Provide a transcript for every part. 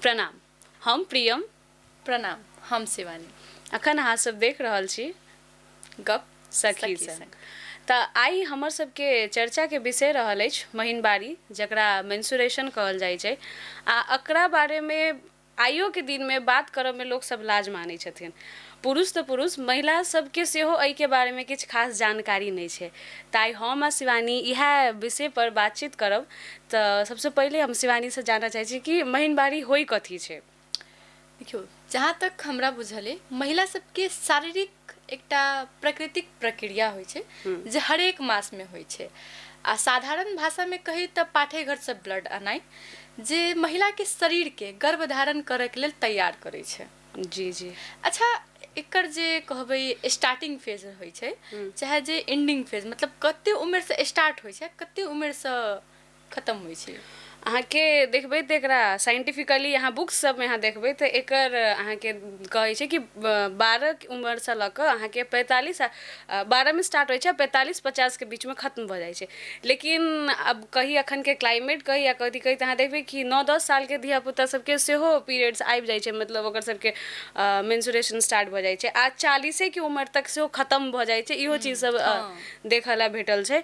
प्रणाम, हम प्रियम। प्रणाम, हम शिवानी। अखन अहाँ सब देख रहल छी गप सखी सखी संग। संग। तऽ आइ हमर सबके चर्चाके विषय रहल अछि महिनबारी, जकरा मेंस्ट्रुएशन कहल जाइ छै। आ एकरा बारेमे आइयोके दिनमे बात करऽमे लोकसब लाज मानै छथिन। पुरुष तऽ पुरुष, महिला सबके सेहो एहिके बारेमे किछु खास जानकारी नहि छै। तऽ आइ हम आ शिवानी इएह विषयपर बातचीत करब। तऽ सबसँ पहिले हम शिवानीसँ जानऽ चाहै छी कि महिनबारी होइ कथी छै। देखियौ, जहाँ तक हमरा बुझल अइ, महिला सबके शारीरिक एकटा प्राकृतिक प्रक्रिया होइ छै जे हरेक मासमे होइ छै। आ साधारण भाषामे कही तऽ पाठेघरसँ ब्लड अनाइ, जे महिलाके शरीरके गर्भधारण करैके लेल तैयार करै छै। जी जी। अच्छा, एकर जे कहबै स्टार्टिंग फेज होइ छै चाहे जे एंडिंग फेज, मतलब कते उम्रसँ स्टार्ट होइ छै, कते उम्रसँ खतम होइ छै? अहाँके देखबै तऽ एकरा साइंटिफिकली अहाँ बुक्स सबमे अहाँ देखबै तऽ एकर अहाँके कहै छै कि 12 उम्रसँ लऽ कऽ अहाँके 45, 12मे स्टार्ट होइ छै, 45-50के बीचमे खत्म भऽ जाइ छै। लेकिन आब कही अखनके क्लाइमेट कही या कथी कही, तऽ अहाँ देखबै कि 9-10 सालके धियापुता सबके सेहो पीरियड्स आबि जाइ छै, मतलब ओकर सबके मेंस्ट्रुएशन स्टार्ट भऽ जाइ छै। आ 40के उम्र तक सेहो खत्म भऽ जाइ छै। इहो चीज सब देखऽ लए भेटल छै।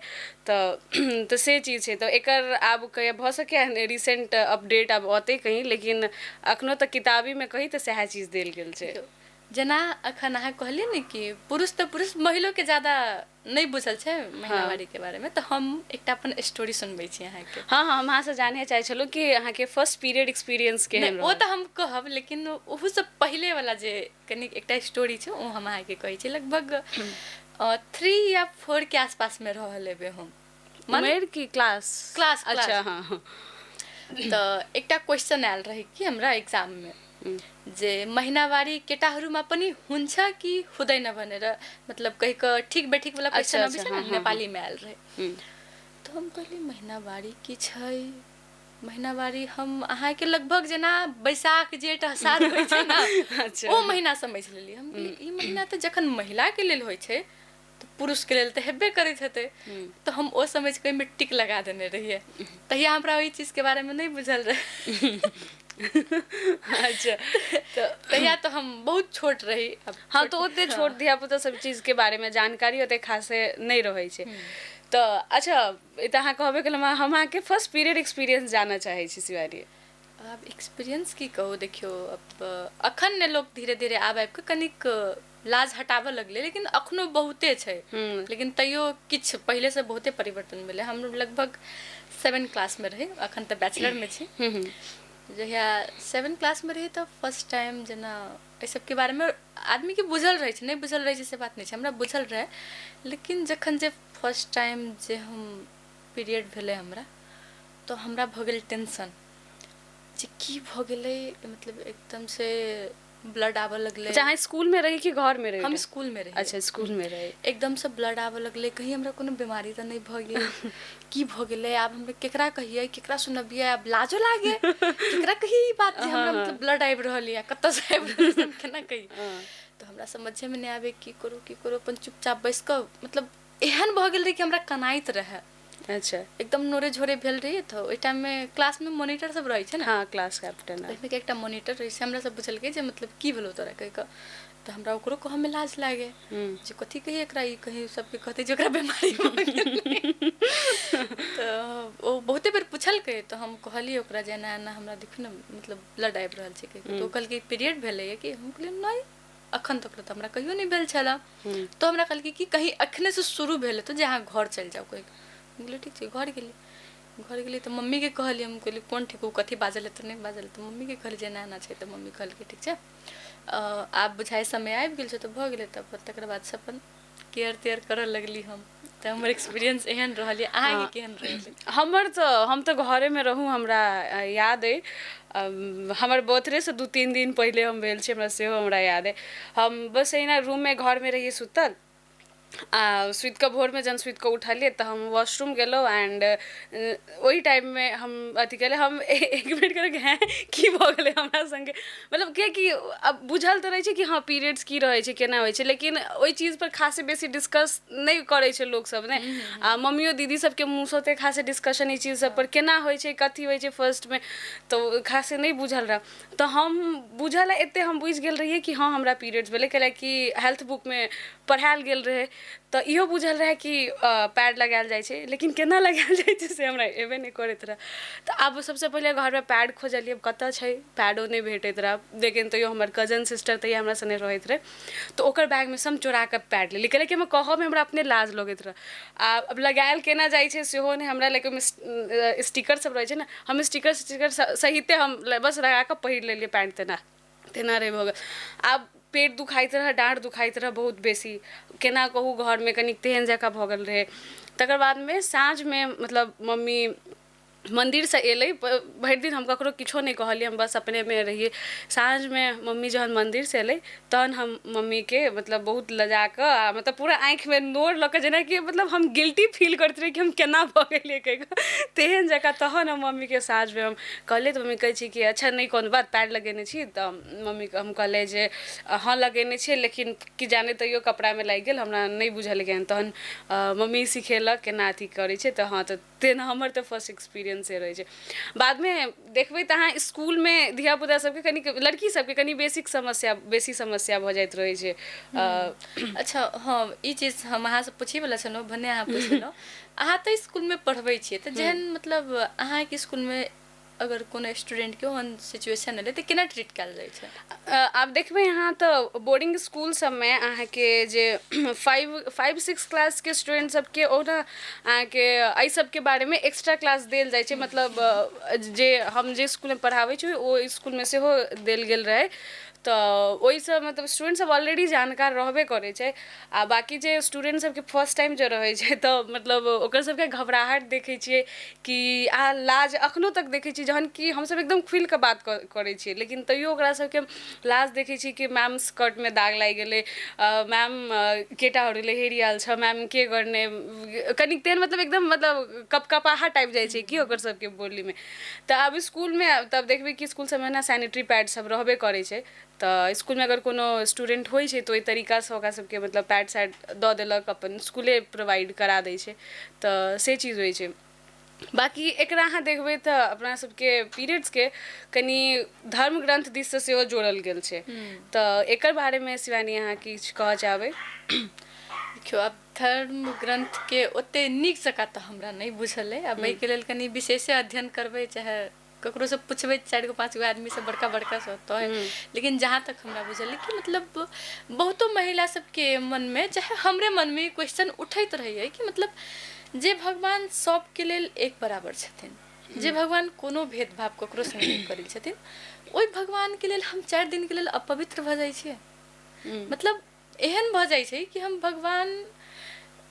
तऽ से चीज छै। तऽ एकर आब कहिया भऽ सकैए रिसेंट अपडेट आब औतै कहीं, लेकिन अखनो तक किताबीमे कही तऽ सएह चीज देल गेल छै। जेना अखन अहाँ कहलियै ने कि पुरुष तऽ पुरुष, महिलोके ज्यादा नहि बुझल छै महिनावारीके बारेमे, तऽ हम एकटा अपन स्टोरी सुनबै छी अहाँके। हँ हँ, हम अहाँसँ जानहे चाहै छलहुँ कि अहाँके फर्स्ट पीरियड एक्सपीरियंस केहन ओ रहल। तऽ हम कहब, लेकिन ओहूसँ पहिले वाला जे कनि एकटा स्टोरी छै, ओ हम अहाँके कहै छी। लगभग 3 या 4 के आसपासमे रहल हेबै हम। उमेर की क्लास? क्लास। अच्छा, हँ हँ। तऽ एकटा क्वेश्चन आयल रहै कि हमरा एग्जाममे जे महिनावारी केटाहरूमा पनि हुन्छ कि हुँदैन भनेर, मतलब कहि कऽ ठीक बेठिक वाला क्वेश्चन अबै छै ने, नेपालीमे आयल रहै। तऽ हम कहलियै महिनावारी की छै महिनावारी? हम अहाँके लगभग जेना बैसाख जेठ अषाढ़ होइ छै ने, ओ महीना समझि लेलियै। हम कहलियै ई महीना तऽ जखन महिलाके लेल होइ छै तऽ पुरुषके लेल तऽ हेबे करैत हेतै। तऽ हम ओ समझि कऽ ओहिमे टिक लगा देने रहियै। तहिया हमरा ओहि चीजके बारेमे नहि बुझल रहै। अच्छा, तऽ तहिया तऽ हम बहुत छोट रही। हँ, तऽ ओते छोट धियापुता सब चीजके बारेमे जानकारी ओते खासे नहि रहै छै। तऽ अच्छा, ई तऽ अहाँ कहबे केलहुँ, हम अहाँके फर्स्ट पीरियड एक्सपीरियंस जानऽ चाहै छी शिवानी। आब एक्सपीरियंस की कहू, देखियौ, अब अखन ने लोक धीरे धीरे आब आबि कऽ कनिक लाज हटाबऽ लगलै, लेकिन अखनो बहुते छै। लेकिन तैयो किछु पहिलेसँ बहुते परिवर्तन भेलै। हम लगभग 7 क्लासमे रही, अखन तऽ बैचलरमे छी। जहिया 7 क्लासमे रही तऽ फर्स्ट टाइम जेना एहि सबके बारेमे आदमीके बुझल रहै छै, नहि बुझल रहै छै से बात नहि छै, हमरा बुझल रहै। लेकिन जखन जे फर्स्ट टाइम जे हम पीरियड भेलै हमरा, तऽ हमरा भऽ गेल टेंशन जे की भऽ गेलै, मतलब एकदम से ब्लड आबऽ लगलै। अच्छा, अहाँ स्कूलमे रही कि घरमे रही? हम स्कूलमे रही। अच्छा, स्कूलमे रही। एकदमसँ ब्लड आबऽ लगलै, कहीं हमरा कोनो बीमारी तऽ नहि भऽ गेल, की भऽ गेलै? आब हमरा केकरा कहियै, केकरा सुनबियै? आब लाजो लागे, केकरा कहियै ई बात जे हमरा मतलब ब्लड आबि रहल यऽ, कतऽसँ आबि रहल यऽ, हम केना कहियै? तऽ हमरा समझेमे नहि आबै की करू की करू। अपन चुपचाप बैस कऽ, मतलब एहन भऽ गेल रहै कि हमरा कनाइत रहै। एकदम नोरे झोरे भेल रही। तऽ ओहि टाइममे क्लासमे मोनिटर सब रहै छै ने। हँ, क्लास कैप्टन। ओहिमे के एकटा मोनिटर रहै से हमरा सब पुछलकै जे मतलब की भेलौ तोरा कहि कऽ। तऽ हमरा ओकरो कहऽमे लाज लागे जे कथी कहियै एकरा, ई कहीं सबके कहतै जे ओकरा बीमारी भऽ गेलै। तऽ ओ बहुते बेर पुछलकै, तऽ हम कहलियै ओकरा जे एना एना हमरा देखियौ ने, मतलब ब्लड आबि रहल छै कहि कऽ। तऽ ओ कहलकै पीरियड भेलैए कि? हम कहलियै नहि, अखन तक तऽ हमरा कहियो नहि भेल छलए। तऽ हमरा कहलकै कि कहीं अखने से शुरू भेल हेतौ, जे अहाँ घर चलि जाउ कहि कऽ। हम कहलियै ठीक छै। घर गेलियै, घर गेलियै तऽ मम्मीके कहलियै। हम कहलियै कोन ठीक, ओ कथी बाजल हेतै, नहि बाजल। तऽ मम्मीके कहलियै जे एना एना छै। तऽ मम्मी कहलकै ठीक छै, आब बुझाइ समय आबि गेल छै, तऽ भऽ गेलै। तऽ तकर बादसँ अपन केयर तेयर करऽ लगली हम। तऽ हमर एक्सपीरियंस एहन रहल यऽ। अहाँके केहन रहल? हमर तऽ, हम तऽ घरेमे रहूँ। हमरा याद अइ, हमर बर्थडेसँ 2-3 दिन पहिले हम भेल छै, हमरा सेहो हमरा याद अइ। हम बस एहिना रूममे घरमे रहियै सुतल। आ सुति कऽ भोरमे जहन सुति कऽ उठलियै तऽ हम वॉशरूम गेलहुँ एंड ओहि टाइममे हम अथी केलियै। हम एक मिनट कहलियै, हैं, की भऽ गेलै हमरा सङ्गे? मतलब किएकि आब बुझल तऽ रहै छै कि हँ, पीरियड्स की रहै छै, केना होइ छै, लेकिन ओहि चीजपर खासे बेसी डिस्कस नहि करै छै लोकसभ ने। आ मम्मियो दीदी सबके मुँहसँ ओते खासे डिस्कशन ई चीज सब पर केना होइ छै, कथी होइ छै फर्स्टमे, तऽ खासे नहि बुझल रहए। तऽ हम बुझल एते हम बुझि गेल रहियै कि हँ, हमरा पीरियड्स भेलै, कैलाकि हेल्थ बुकमे पढ़ायल गेल रहै। तऽ इहो बुझल रहै कि पैड लगायल जाइ छै, लेकिन केना लगायल जाइ छै से हमरा एबे नहि करैत रहए। तऽ आब सबसँ पहिले घरमे पैड खोजलियै, कतऽ छै, पैडो नहि भेटैत रहए। लेकिन तैयो हमर कजन सिस्टर तहिया हमरा सङ्गे रहैत रहै, तऽ ओकर बैगमे सँ हम चोरा कऽ पैड लेलियै, कैलाकि हमरा कहऽमे हमरा अपने लाज लगैत रहए। आ आब लगायल केना जाइ छै सेहो नहि हमरा, लेकिन ओहिमे स्टिकर सब रहै छै ने, हम स्टिकर स्टिकर सहिते हम बस लगा कऽ पहिर लेलियै पैंट, तेना तेना रहे भऽ गेल। आब पेट दुखाइत रहए, डाँड़ दुखाइत रहए बहुत बेसी, केना कहू, घरमे कनिक तेहन जकाँ भऽ गेल रहै। तकर बादमे साँझमे मतलब मम्मी मन्दिरसँ एलै। भरि दिन हम ककरो किछो नहि कहलियै, हम बस अपनेमे रहियै। साँझमे मम्मी जहन मन्दिरसँ एलै, तहन हम मम्मीके मतलब बहुत लजा कऽ आ मतलब पूरा आँखिमे नोर लऽ कऽ, जेनाकि मतलब हम गिल्टी फील करैत रहियै कि हम केना भऽ गेलियै कहि कऽ, तेहन जकाँ, तहन हम मम्मीके साँझमे हम कहलियै। तऽ मम्मी कहै छै कि अच्छा, नहि कोनो बात, पैड लगेने छी? तऽ मम्मीके हम कहलियै जे हँ, लगेने छियै, लेकिन की जाने तैयो कपड़ामे लागि गेल, हमरा नहि बुझल गेल। तहन मम्मी सिखेलक केना अथी करै छै। तऽ हँ, तऽ तेना हमर तऽ फर्स्ट एक्सपीरियंस रहै छै। बादमे देखबै तऽ अहाँ स्कूलमे धियापुता सबके कनिक, लड़की सबके कनि बेसिक समस्या, बेसी समस्या भऽ जाइत रहै छै। अच्छा, हँ, ई चीज हम अहाँसँ पूछैवला छलहुँ, भने अहाँ पुछलहुँ। अहाँ तऽ स्कूलमे पढ़बै छियै, तऽ जेहन मतलब अहाँके स्कूलमे अगर कोनो स्टूडेंटके ओहन सिचुएशन एलै तऽ केना ट्रीट कयल जाइ छै? आब देखबै अहाँ तऽ बोर्डिंग स्कूल सबमे अहाँके जे फाइव सिक्स क्लासके स्टूडेंट सबके ओना अहाँके एहि सबके बारेमे एक्स्ट्रा क्लास देल जाइ छै। मतलब जे हम जे स्कूलमे पढ़ाबै छी, ओ स्कूलमे सेहो देल गेल रहै। तऽ ओहिसँ मतलब स्टूडेंट सब ऑलरेडी जानकार रहबे करै छै। आ बाँकी जे स्टूडेंट सबके फर्स्ट टाइम जे रहै छै, तऽ मतलब ओकर सबके घबराहट देखै छियै कि आ लाज अखनो तक देखै छियै, जहन कि हमसब एकदम खुलि कऽ बात करै छियै, लेकिन तैयो ओकरा सबके लाज देखै छियै कि मैम, स्कर्टमे दाग लागि गेलै, मैम, केटाहरूले हेरिहाल्छ म्याम, के गर्ने, कनिक तेहन मतलब एकदम मतलब कपकपाहट आबि जाइ छै कि ओकर सबके बोलीमे। तऽ आब स्कूलमे तब देखबै कि स्कूल सबमे ने सैनिटरी पैड सब रहबे करै छै। तऽ स्कूलमे अगर कोनो स्टूडेंट होइ छै, तऽ ओहि तरीकासँ ओकरा सबके मतलब पैड सैड दऽ देलक, अपन स्कूले प्रोवाइड करा दै छै। तऽ से चीज होइ छै। बाँकी एकरा अहाँ देखबै तऽ अपना सबके पीरियड्सके कनि धर्म ग्रन्थ दिससँ सेहो जोड़ल गेल छै। तऽ एकर बारेमे शिवानी, अहाँ किछु कहऽ चाहबै? देखियौ, आब धर्म ग्रन्थके ओते नीक जकाँ तऽ हमरा नहि बुझल अइ। आब एहिके लेल कनि विशेषे अध्ययन करबै, चाहे ककरोसँ पुछबै, चारि गो पाँच गो आदमीसँ, बड़का बड़का सँ तऽ। लेकिन जहाँ तक हमरा बुझल अइ कि मतलब बहुतो महिला सबके मनमे, चाहे हमरे मनमे क्वेश्चन उठैत रहैए कि मतलब जे भगवान सबके लेल एक बराबर छथिन, जे भगवान कोनो भेदभाव ककरो संगे नहि करै छथिन, ओहि भगवानके लेल हम 4 दिनके लेल अपवित्र भऽ जाइ छियै। मतलब एहन भऽ जाइ छै कि हम भगवान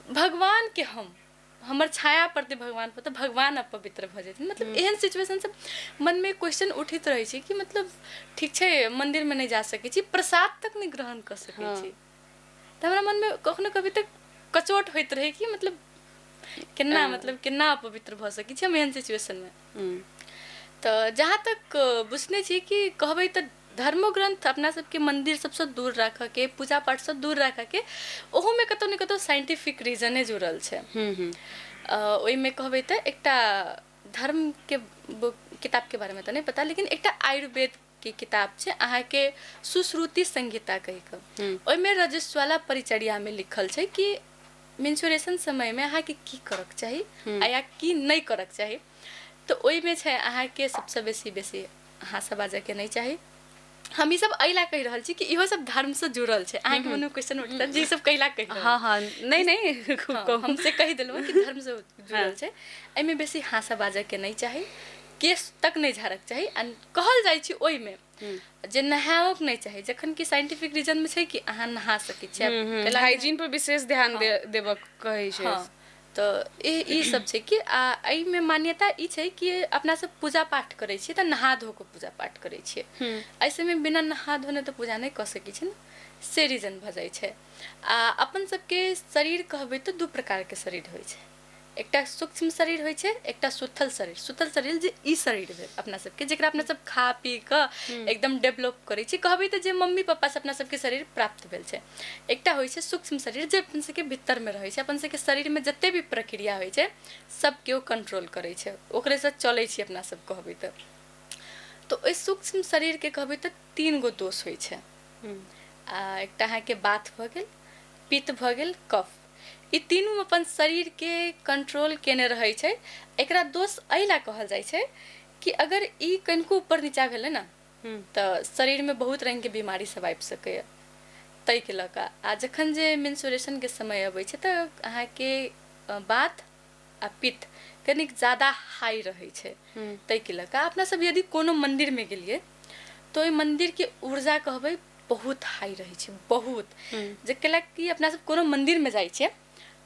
भगवानके हम हमर छाया पड़तै भगवान पर तऽ भगवान अपवित्र भऽ जेथिन। मतलब एहन सिचुएशन सब मनमे क्वेश्चन उठैत रहै छै कि मतलब ठीक छै, मन्दिरमे नहि जा सकै छी, प्रसाद तक नहि ग्रहण कऽ सकै छी। तऽ हमरा मनमे कखनो कभी तऽ कचोट होइत रहै कि मतलब केना, मतलब केना अपवित्र भऽ सकै छी हम एहन सिचुएशनमे? तऽ जहाँ तक बुझने छी कि कहबै तऽ धर्मो ग्रन्थ अपना सबके मन्दिर सबसँ दूर राखऽके, पूजा पाठसँ दूर राखऽके, ओहोमे कतौ ने कतौ साइंटिफिक रीजने जुड़ल छै। हूँ हूँ ओहिमे कहबै तऽ एकटा धर्मके बुक किताबके बारेमे तऽ नहि पता, लेकिन एकटा आयुर्वेदके किताब छै अहाँके सुश्रुति संहिता कहि कऽ। ओहिमे रजस्वला परिचर्यामे लिखल छै कि मेंस्ट्रुएशन समयमे अहाँके की करक चाही आ या की नहि करक चाही। तऽ ओहिमे छै अहाँके सबसँ बेसी बेसी हाँसऽ बाजऽके नहि चाही। हम ई सब एहि ला कहि रहल छी कि इहो सब धर्मसँ जुड़ल छै। अहाँके मनमे क्वेश्चन उठतै जे ई सब कैला कहि रहल। हँ हँ, नहि नहि, खूब कहू। हम से कहि देलहुँ कि धर्मसँ जुड़ल छै। एहिमे बेसी हाँसऽ बाजऽके नहि चाही, केश तक नहि झाड़क चाही, आ कहल जाइ छै ओहिमे जे नहाओके नहि चाही, जखन कि साइंटिफिक रीजनमे छै कि अहाँ नहा सकै छी। हाइजीन पर विशेष ध्यान देबऽ कहै छै। हँ। तऽ ई सब छै कि आ एहिमे मान्यता ई छै कि अपना सब पूजा पाठ करै छियै तऽ नहा धो कऽ पूजा पाठ करै छियै। एहि सबमे बिना नहा धोने तऽ पूजा नहि कऽ सकै छी ने, से रीजन भऽ जाइ छै। आ अपन सबके शरीर कहबै तऽ दू प्रकारके शरीर होइ छै, एकटा सूक्ष्म शरीर होइ छै, एकटा सुथल शरीर। सुथल शरीर जे ई शरीर भेल अपना सबके, जेकरा अपना सब खा पी कऽ एकदम डेवलप करै छी, कहबै तऽ जे मम्मी पापा से अपना सबके शरीर प्राप्त भेल छै। एकटा होइ छै सूक्ष्म शरीर जे अपन सबके भीतरमे रहै छै, अपन सबके शरीरमे जते भी प्रक्रिया होइ छै सबके ओ कंट्रोल करै छै, ओकरेसँ चलै छी अपना सब कहबै तऽ। ओहि सूक्ष्म शरीरके कहबै तऽ 3 गो दोष होइ छै। आ एकटा अहाँके बात भऽ गेल, पित्त भऽ गेल, कफ, ई तीनू अपन शरीरके कंट्रोल केने रहै छै। एकरा दोष एहि लए कहल जाइ छै कि अगर ई कनिको ऊपर नीचा भेलै ने तऽ शरीरमे बहुत रङ्गके बीमारी सब आबि सकैए, ताहिके लऽ कऽ। आ जखन जे मेंस्ट्रुएशनके समय अबै छै तऽ अहाँके बात आ पित्त कनिक ज्यादा हाई रहै छै, ताहिके लऽ कऽ। अपना सब यदि कोनो मन्दिरमे गेलियै तऽ ओहि मन्दिरके ऊर्जा कहबै बहुत हाई रहै छै, बहुत। जे कैला कि अपना सब कोनो मन्दिरमे जाइ छियै,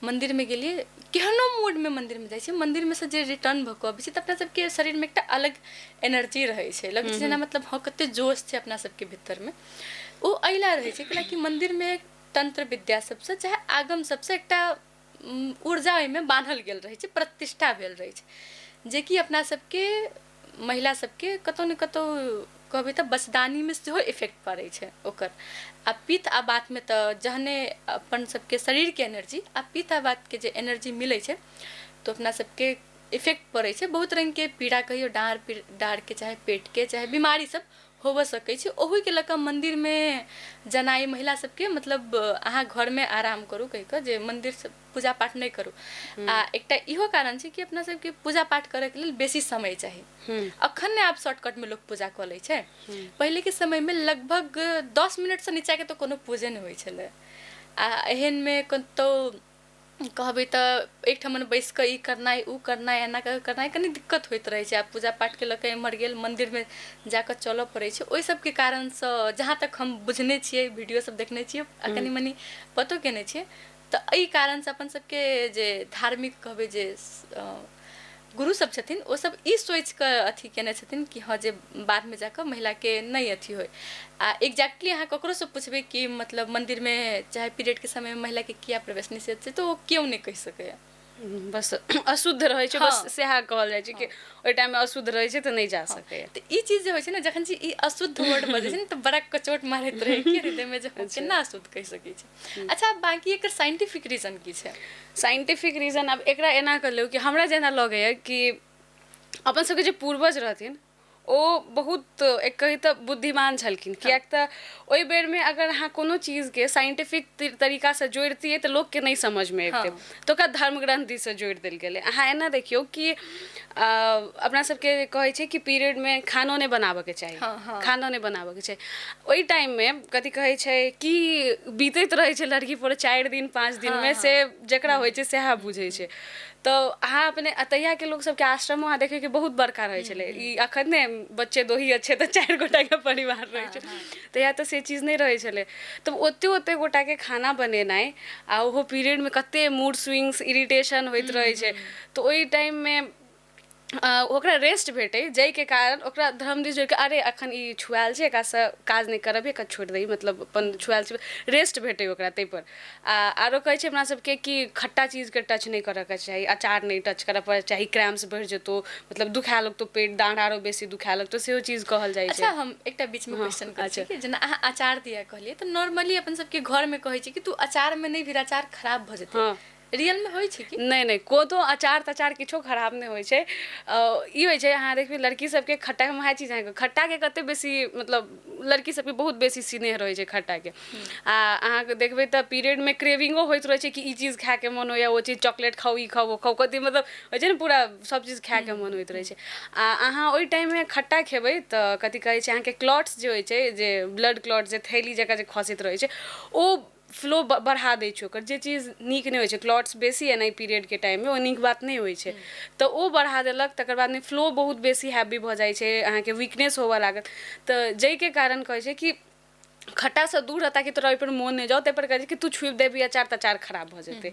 मन्दिरमे गेलियै केहनो मूडमे मन्दिरमे जाइ छियै, मन्दिरमे से जे रिटर्न भऽ कऽ अबै छै तऽ अपना सबके शरीरमे एकटा अलग एनर्जी रहै छै, लगै छै जेना मतलब हँ कते जोश छै अपना सबके भीतरमे। ओ एहि लए रहै छै कैलाकि मन्दिरमे तंत्र विद्या सबसँ चाहे आगम सबसँ एकटा ऊर्जा ओहिमे बान्हल गेल रहै छै, प्रतिष्ठा भेल रहै छै, जेकि अपना सबके महिला सबके कतहु ने कतहु कहबै तऽ बचदानीमे सेहो इफेक्ट पड़ै छै ओकर। आ पित्त आ बातमे तऽ जहने अपन सबके शरीरके एनर्जी आ पित्त आ बातके जे एनर्जी मिलै छै तऽ अपना सबके इफेक्ट पड़ै छै, बहुत रङ्गके पीड़ा कहियौ डाँरके चाहे पेटके चाहे बीमारी सब होबऽ सकै छै। ओहिके लऽ कऽ मन्दिरमे जनाइ महिला सबके मतलब अहाँ घरमे आराम करू कहि कऽ जे मन्दिर से पूजा पाठ नहि करू। आ एकटा इहो कारण छै कि अपना सबके पूजा पाठ करैके लेल बेसी समय चाही। अखन ने आब शॉर्टकटमे लोक पूजा कऽ लै छै, पहिलेके समयमे लगभग 10 मिनटसँ नीचाके तऽ कोनो पूजे नहि होइ छलै। आ एहनमे कतहु कहबै तऽ एकठामन बैस कऽ ई करनाइ ओ करनाइ एना करनाइ कनि दिक्कत होइत रहै छै। आ पूजा पाठके लऽ कऽ एम्हर गेल मन्दिरमे जाकऽ चलऽ पड़ै छै। ओहि सबके कारणसँ जहाँ तक हम बुझने छियै, वीडियो सब देखने छियै आ कनि मनि पतो केने छियै, तऽ एहि कारणसँ अपन सबके जे धार्मिक कहबै जे गुरु सब छथिन ओ सब ई सोचि कऽ अथी केने छथिन कि हँ जे बादमे जाकऽ महिलाके नहि अथी होइ। आ एग्जैक्टली अहाँ ककरोसँ पुछबै कि मतलब मन्दिरमे चाहे पीरियडके समयमे महिलाके किया प्रवेश निषेध छै तऽ ओ केओ नहि कहि सकैए, बस अशुद्ध रहै छै, बस सएह कहल जाइ छै कि ओहि टाइममे अशुद्ध रहै छै तऽ नहि जा सकैए। तऽ ई चीज जे होइ छै ने, जखन ई अशुद्ध वर्ड बजै छै ने तऽ बड़ा कचोट मारैत रहै कि हृदयमे जे हम केना अशुद्ध कहि सकै छी। अच्छा, बाकी एकर साइंटिफिक रीजन की छै? साइंटिफिक रीजन आब एकरा एना कऽ लियौ कि हमरा जेना लगैए कि अपन सबके जे पूर्वज रहथिन ओ बहुत एक कही तऽ बुद्धिमान छलखिन, किएक तऽ ओहि बेरमे अगर अहाँ कोनो चीजके साइंटिफिक तरीकासँ जोड़ितियै तऽ लोकके नहि समझमे अबितै, तऽ ओकरा धर्म ग्रन्थ दिससँ जोड़ि देल गेलै। अहाँ एना देखियौ कि अपना सबके कहै छै कि पीरियडमे खानो नहि बनाबऽके चाही, खानो नहि बनाबऽके चाही। ओहि टाइममे कथी कहै छै कि बीतैत रहै छै लड़की पर 4 दिन 5 दिनमे, से जकरा होइ छै सएह बुझै छै। तऽ अहाँ अपने तहियाके लोक सबके आश्रमो अहाँ देखै कि बहुत बड़का रहै छलै। ई अखन ने बच्चे दो ही अच्छे तऽ 4 गोटाके परिवार रहै छै, तहिया तऽ से चीज नहि रहै छलै। तऽ ओते ओते गोटाके खाना बनेनाइ आ ओहो पीरियडमे कते मूड स्विंग्स इरिटेशन होइत रहै छै, तऽ ओहि टाइममे ओकरा रेस्ट भेटै, जाहिके कारण ओकरा धर्म दिस जोड़िके अरे अखन ई छुआयल छै एकरासँ काज नहि करब, एकरा छोड़ि दही, मतलब अपन छुआयल छै, रेस्ट भेटै ओकरा ताहिपर। आ आरो कहै छै अपना सबके कि खट्टा चीजके टच नहि करऽके चाही, अचार नहि टच करऽ चाही, क्रैम्प्स बढ़ि जेतौ, मतलब दुखाए लगतौ पेट, डाँढ़ आरो बेसी दुखाए लगतौ, सेहो चीज कहल जाइ छै। अच्छा, हम एकटा बीचमे क्वेश्चन करै छी कि जेना अहाँ अचार दिया कहलियै तऽ नॉर्मली अपन सबके घरमे कहै छै कि तू अचारमे नहि भिड़, अचार खराब भऽ जेतै। रियल में होइ छै कि नहि? नहि, कोनो अचार तचार किछो खराब नहि होइ छै। ई होइ छै अहाँ देखबै लड़की सबके खट्टा, हम वएह चीज अहाँके खट्टाके कते बेसी मतलब लड़की सबके बहुत बेसी स्नेह रहै छै खट्टाके। आ अहाँके देखबै तऽ पीरियडमे क्रेविंगो होइत रहै छै कि ई चीज खायके मन होइए, ओ चीज चॉकलेट खाउ, ई खाउ, ओ खाउ, कथी मतलब होइ छै ने, पूरा सब चीज खायके मन होइत रहै छै। आ अहाँ ओहि टाइममे खट्टा खेबै तऽ कथी कहै छै अहाँके क्लॉट्स जे होइ छै, जे ब्लड क्लॉट्स जे थैली जकाँ जे खसैत रहै छै, ओ फ्लो बढ़ा दै छै ओकर, जे चीज नीक नहि होइ छै। क्लॉट्स बेसी एनाइ पीरियडके टाइममे ओ नीक बात नहि होइ छै, तऽ ओ बढ़ा देलक। तकर बादमे फ्लो बहुत बेसी हैवी भऽ जाइ छै, अहाँके वीकनेस होबऽ लागत, तऽ जाहिके कारण कहै छै कि खट्टासँ दूर रह ताकि तोरा ओहिपर मोन नहि जाउ, ताहिपर कहै छै कि तू छुबि देबही अचार तऽ अचार खराब भऽ जेतै।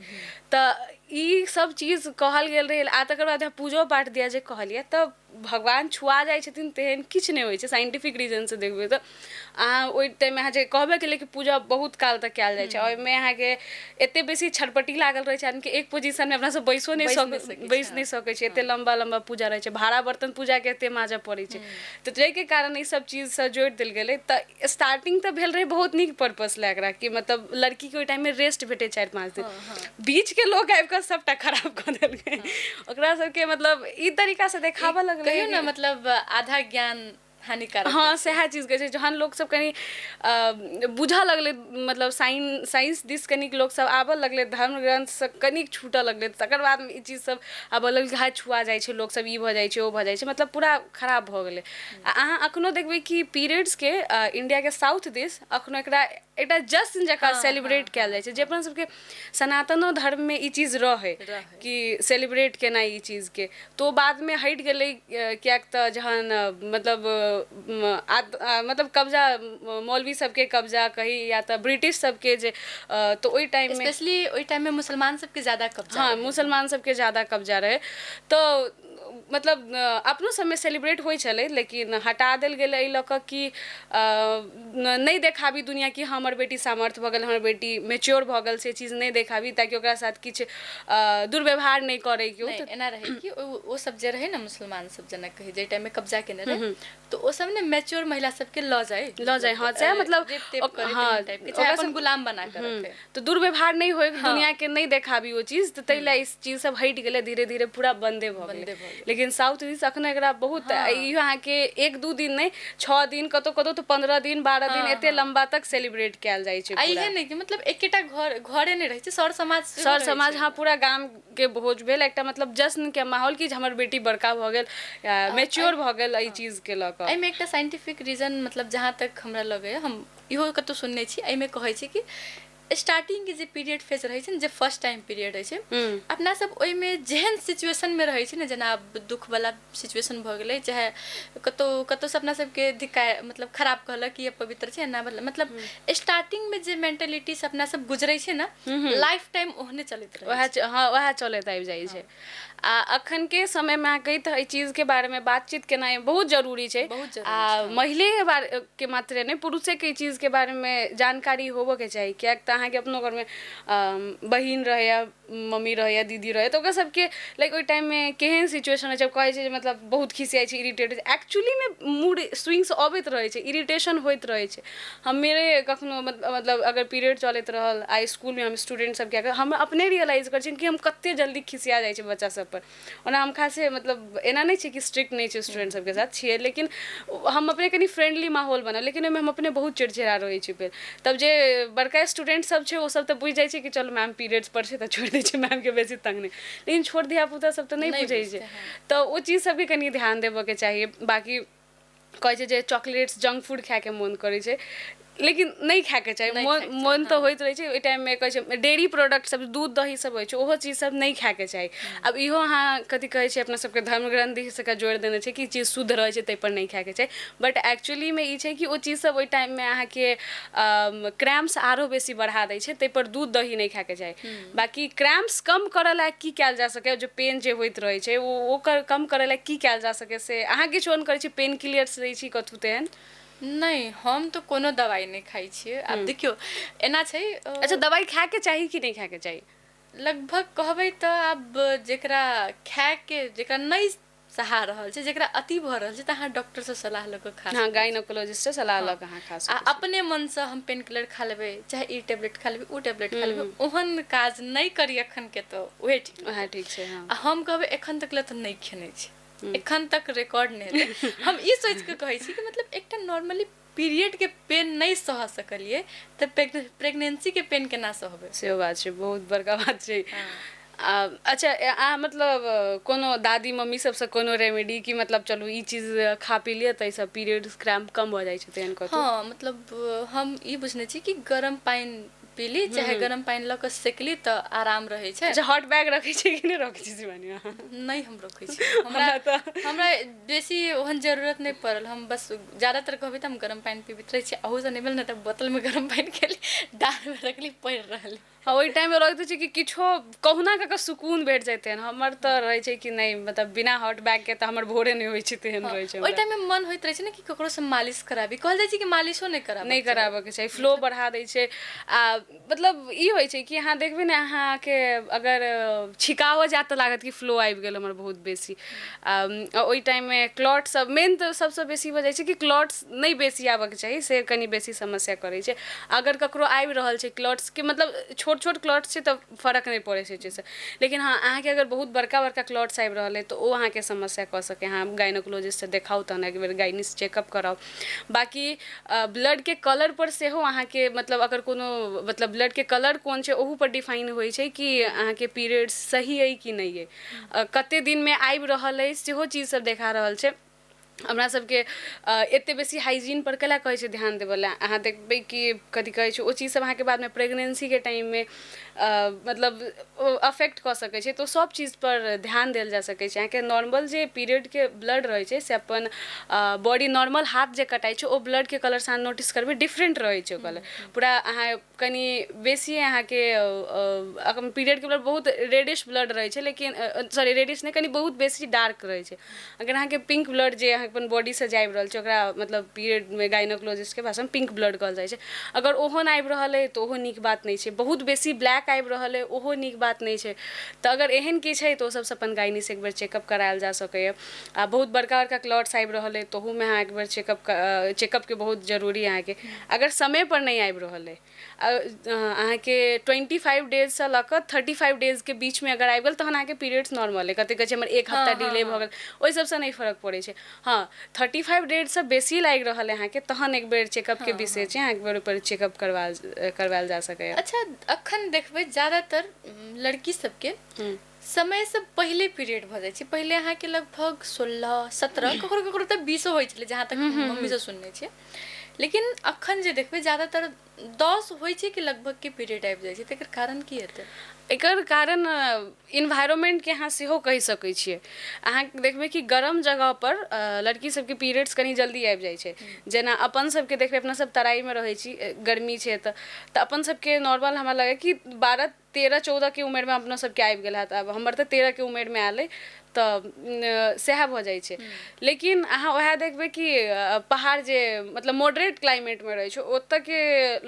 तऽ ई सब चीज कहल गेल रहै। आ तकर बाद पूजो पाठ दिया जे कहलियै तऽ भगवान छुआ जाइ छथिन तेहन किछु नहि होइ छै। साइंटिफिक रीजनसँ देखबै तऽ अहाँ ओहि टाइममे अहाँ जे कहबे केलियै कि पूजा बहुत काल तक कयल जाइ छै, ओहिमे अहाँके एते बेसी छटपटी लागल रहै छै आदमीके, एक पोजिशनमे अपना सब बैसो नहि सक बैस नहि सकै छै, एते लम्बा लम्बा पूजा रहै छै, भाड़ा बर्तन पूजाके एते माजऽ पड़ै छै। तऽ जाहिके कारण ई सब चीजसँ जोड़ि देल गेलै। तऽ स्टार्टिंग तऽ भेल रहै बहुत नीक पर्पस लए एकरा कि मतलब लड़कीके ओहि टाइममे रेस्ट भेटै 4-5 दिन, बीचके लोक आबि कऽ सबटा खराब कऽ देलकै ओकरा सबके, मतलब ई तरीकासँ देखाबऽ लगलै कहियो ने, मतलब आधा ज्ञान हानिकारक। हँ सएह चीज कहै छै। जहन लोकसब कनि बुझऽ लगलै, मतलब साइंस दिस कनिक लोकसब आबऽ लगलै, धर्म ग्रन्थसँ कनिक छूटऽ लगलै, तकर बादमे ई चीज सब आबऽ लगलै, हाथ छुआ जाइ छै लोकसब, ई भऽ जाइ छै ओ भऽ जाइ छै, मतलब पूरा खराब भऽ गेलै। आ अहाँ अखनो देखबै कि पीरियड्सके इण्डियाके साउथ दिस अखनो एकरा एकटा जश्न जकाँ सेलिब्रेट कयल जाइ छै, जे अपना सबके सनातनो धर्ममे ई चीज रहै कि सेलिब्रेट केनाइ ई चीजके, तो बादमे हटि गेलै। किएक तऽ जहन मतलब मतलब कब्जा मौलवी सबके कब्जा कही या तऽ ब्रिटिश सबके जे, तऽ ओहि टाइममे स्पेशली ओहि टाइममे मुसलमान सबके ज्यादा कब्जा, हँ मुसलमान सबके ज्यादा कब्जा रहै, तऽ मतलब अपनो सबमे सेलिब्रेट होइ छलै, लेकिन हटा देल गेलै एहि लऽ कऽ कि नहि देखाबी दुनिया कि हमर बेटी सामर्थ्य भऽ गेल, हमर बेटी मेच्योर भऽ गेल, से चीज नहि देखाबी ताकि ओकरा साथ किछु दुर्व्यवहार नहि करै केओ। एना रहै कि ओ सब जे रहै ने मुसलमान सब जेना कहै जाहि टाइममे कब्जा केने रहै, तऽ ओ सब ने मैच्योर महिला सबके लऽ जाइ, हँ सएह मतलब हँ अपन गुलाम बना कऽ रखै, तऽ दुर्व्यवहार नहि होइ, दुनियाके नहि देखाबी ओ चीज, तऽ ताहि लए ई चीज सब हटि गेलै, धीरे धीरे पूरा बन्दे भऽ गेलै। लेकिन साउथ दिस अखनो एकरा बहुत इहो अहाँके 1-2 दिन नहि 6 दिन, कतौ कतौ तऽ 15 दिन 12 दिन एते लम्बा तक सेलिब्रेट कयल जाइ छै। इहे नहि कि मतलब एकेटा घर घरे नहि रहै छै, सर समाज, हँ पूरा गाम के भोज भेल, एकटा मतलब जश्न के माहौल कि हमर बेटी बड़का भऽ गेल, मैच्योर भऽ गेल एहि चीज के लऽ कऽ। एहिमे एकटा साइंटिफिक रीजन मतलब जहाँ तक हमरा लगैए, हम इहो कतौ सुनने छी, एहिमे कहै छै कि स्टार्टिंग के जे पीरियड फेज रहै छै ने, जे फर्स्ट टाइम पीरियड रहै छै, अपना सब ओहिमे जेहन सिचुएशनमे रहै छै ने, जेना आब दुःखवला सिचुएशन भऽ गेलै, चाहे कतौ कतौसँ अपना सबके धिक्का मतलब खराब कहलक कि पवित्र छै एना, मतलब स्टार्टिंगमे जे मेंटेलिटीसँ अपना सब गुजरै छै ने, लाइफ टाइम ओहने चलैत रहै छै। हँ वएह चलैत आबि जाइ छै। आ अखनके समयमे अहाँ कही तऽ एहि चीजके बारेमे बातचीत केनाइ बहुत जरूरी छै, आ महिले बारे के मात्रे नहि पुरुषेके ई चीजके बारेमे जानकारी होबऽके चाही, किएक तऽ अहाँके अपनो घरमे बहिन रहैया, मम्मी रहैया, दीदी रहैया, तऽ ओकरा सबके लाइक ओहि टाइममे केहन सिचुएशन होइ छै, कहै छै जे मतलब बहुत खिसियाइ छै, इरिटेट होइ छै, एक्चुअलीमे मूड स्विंग्स अबैत रहै छै, इरिटेशन होइत रहै छै। हम मेरे कखनो मतलब अगर पीरियड चलैत रहल आ स्कूलमे हम स्टूडेंट सबके हम अपने रियलाइज करै छी कि हम कते जल्दी खिसिया जाइ छै बच्चा सब पर। ओना हम खासे मतलब एना नहि छै कि स्ट्रिक्ट नहि छै स्टूडेंट सबके साथ छियै, लेकिन हम अपने कनि फ्रेंडली माहौल बनाउ, लेकिन ओहिमे हम अपने बहुत चिड़चिड़ा रहै छी। फेर तब जे बड़का स्टूडेंट सब छै ओ सब तऽ बुझि जाइ छै कि चलो मैम पीरियड्स पर छै तऽ छोड़ि दै छै मैमके बेसी तंग नहि, लेकिन छोट धियापुता सब तऽ नहि बुझै छै, तऽ ओ चीज सबके कनि ध्यान देबऽके चाही। बाकी कहै छै जे चॉकलेट्स जंक फूड खायके मोन करै छै, लेकिन नहि खायके चाही, मोन तऽ होइत रहै छै ओहि टाइममे। कहै छै डेयरी प्रोडक्ट सब, दूध दही सब होइ छै, ओहो चीज सब नहि खायके चाही। आब इहो अहाँ कथी कहै छै अपना सबके धर्म ग्रन्थ सबके जोड़ि देने छै कि चीज शुद्ध रहै छै ताहिपर नहि खायके चाही, बट एक्चुअलीमे ई छै कि ओ चीज सब ओहि टाइममे अहाँके क्रैम्प्स आरो बेसी बढ़ा दै छै, ताहिपर दूध दही नहि खायके चाही। बाकी क्रैम्प्स कम करऽ लए की कयल जा सकैए, जे पेन जे होइत रहै छै ओ ओकर कम करऽ लए की कयल जा सकैए, से अहाँ किछु ऑन करै छी, पेन किलर्स लै छी कथू तेहन? नहि, हम तऽ कोनो दवाइ नहि खाइ छियै। आब देखियौ एना छै, अच्छा दवाइ खायके चाही कि नहि खायके चाही? लगभग कहबै तऽ आब जेकरा खायके, जेकरा नहि सहा रहल छै, जेकरा अति भऽ रहल छै, तऽ अहाँ डॉक्टरसँ सलाह लऽ कऽ खा, हँ गाइनोकोलॉजिस्टसँ सलाह लऽ कऽ अहाँ खा सकैत छी। आ अपने मनसँ हम पेन किलर खा लेबै, चाहे ई टेबलेट खा लेबै, ओ टेबलेट खा लेबै, ओहन काज नहि करी एखनके, तऽ उहे ठीक, उएह ठीक छै। हँ आ हम कहबै एखन तक लए तऽ नहि खेने छी, एखन तक रिकॉर्ड नहि हेतै। हम ई सोचि कऽ कहै छी कि मतलब एकटा नॉर्मली पीरियडके पेन नहि सह सकलियै तऽ प्रेगनेंसीके पेन केना सहबै? सेहो बात छै, बहुत बड़का बात छै। अच्छा अहाँ मतलब कोनो दादी मम्मी सबसँ कोनो रेमेडी कि मतलब चलू ई चीज खा पी लिअ तऽ एहिसँ पीरियड क्रैम्प कम भऽ जाइ छै तेहन कतौ? हँ मतलब हम ई बुझने छी कि गरम पानि पीली चाहे गरम पानि लऽ कऽ सेकली तऽ आराम रहै छै। अच्छा, हॉट बैग रखै छी कि नहि रखै छी शिवानी अहाँ? नहि, हम रखै छी। हमरा हमरा तऽ हमरा बेसी ओहन जरूरत नहि पड़ल। हम बस ज्यादातर कहबै तऽ हम गरम पानि पीबैत रहै छी। अहूसँ नहि भेल ने तऽ बोतलमे गरम पानि खेली, डाँड़मे रखली, पड़ि रहली। हँ, ओहि टाइममे रहैत छै कि किछो कहुना कऽ कऽ सुकून भेट जेतै। हमर तऽ रहै छै कि नहि, मतलब बिना हॉट बैगके तऽ हमर भोरे नहि होइ छै, तेहन रहै छै। ओहि टाइममे मन होइत रहै छै ने कि ककरोसँ मालिश कराबी। कहल जाइ छै कि मालिशो नहि कराबी। नहि कराबऽके चाही, फ्लो बढ़ा दै छै। आ मतलब ई होइ छै कि अहाँ देखबै ने, अहाँके अगर छिकाओ जायत तऽ लागत कि फ्लो आबि गेल हमर बहुत बेसी। आ ओहि टाइममे क्लॉट सब मेन तऽ सबसँ बेसी भऽ जाइ छै कि क्लॉट्स नहि बेसी आबऽके चाही, से कनि बेसी समस्या करै छै। अगर ककरो आबि रहल छै क्लॉट्सके, मतलब छोट छोट क्लॉट्स छै तऽ फरक नहि पड़ै छै चीजसँ, लेकिन हँ, अहाँके अगर बहुत बड़का बड़का क्लॉट्स आबि रहल अइ तऽ ओ अहाँके समस्या कऽ सकै। अहाँ गायनोकोलॉजिस्टसँ देखाउ, तहन एक बेर गाइनिस चेकअप कराउ। बाँकी ब्लडके कलरपर सेहो अहाँके, मतलब अगर कोनो, मतलब ब्लडके कलर कोन छै ओहूपर डिफाइन होइ छै कि अहाँके पीरियड्स सही अइ कि नहि अइ, कते दिनमे आबि रहल अइ, सेहो चीज सब देखा रहल छै। हमरा सबके एते बेसी हाइजीन पर कैला कहै छै ध्यान देबऽ लए? अहाँ देखबै कि कथी कहै छै, ओ चीज सब अहाँके बादमे प्रेगनेंसीके टाइममे मतलब अफेक्ट कऽ सकै छै, तऽ सब चीज पर ध्यान देल जा सकै छै। अहाँके नॉर्मल जे पीरियडके ब्लड रहै छै से अपन बॉडी नॉर्मल हाथ जे कटाइ छै, ओ ब्लडके कलरसँ अहाँ नोटिस करबै, डिफरेंट रहै छै ओ कलर पूरा। अहाँ कनि बेसी अहाँके पीरियडके ब्लड बहुत रेडिश ब्लड रहै छै, लेकिन सॉरी, रेडिश नहि, कनि बहुत बेसी डार्क रहै छै। अगर अहाँके पिंक ब्लड जे अहाँ अपन बॉडीसँ जाबि रहल छै, ओकरा मतलब पीरियडमे गाइनोकोलॉजिस्टके भाषामे पिंक ब्लड कहल जाइ छै, अगर ओहो आबि रहल अइ तऽ ओहो नीक बात नहि छै। बहुत बेसी ब्लैक आबि रहल अइ, ओहो नीक बात नहि छै। तऽ अगर एहन किछु छै तऽ ओ सबसँ अपन गाइनीसँ एक बेर चेकअप करायल जा सकैए। आ बहुत बड़का बड़का क्लॉट्स आबि रहल अइ तहूमे अहाँ एक बेर चेकअपके बहुत जरूरी। अहाँके अगर समयपर नहि आबि रहल अइ, अहाँके 25 डेजसँ लऽ कऽ 35 डेजके बीचमे अगर आबि गेल तहन अहाँके पीरियड्स नॉर्मल अइ। कते कहै छै हमर एक हफ्ता डिले भऽ गेल, ओहि सबसँ नहि फरक पड़ै छै। हँ, 35 डेजसँ बेसी लागि रहल अइ अहाँके, तहन एक बेर चेकअपके विषय छै, अहाँ एक बेर ओहिपर चेकअप करवायल जा सकैए। अच्छा, अखन देखबै ज्यादातर लड़की सबके समयसँ पहिले पीरियड भऽ जाइ छै। पहिले अहाँके लगभग 16, 17, ककरो ककरो तऽ 20 होइ छलै, जहाँ तक मम्मीसँ सुनने छियै। लेकिन अखन जे देखबै ज्यादातर 10 होइ छै कि लगभग के पीरियड आबि जाइ छै। तऽ एकर कारण की हेतै? एकर कारण इन्वायरमेंटके अहाँ सेहो कहि सकै छियै। अहाँ देखबै कि गरम जगहपर लड़की सबके पीरियड्स कनि जल्दी आबि जाइ छै। जेना अपन सबके देखबै, अपना सब तराईमे रहै छी, गर्मी छै तऽ अपन सबके नॉर्मल हमरा लगैए कि 12, 13, 14के उमेरमे अपना सबके आबि गेल हैत। आब हमर तऽ 13के उमेरमे आयल अइ, तऽ सएह भऽ जाइ छै। लेकिन अहाँ उएह देखबै कि पहाड़ जे मतलब मॉडरेट क्लाइमेटमे रहै छै, ओतऽके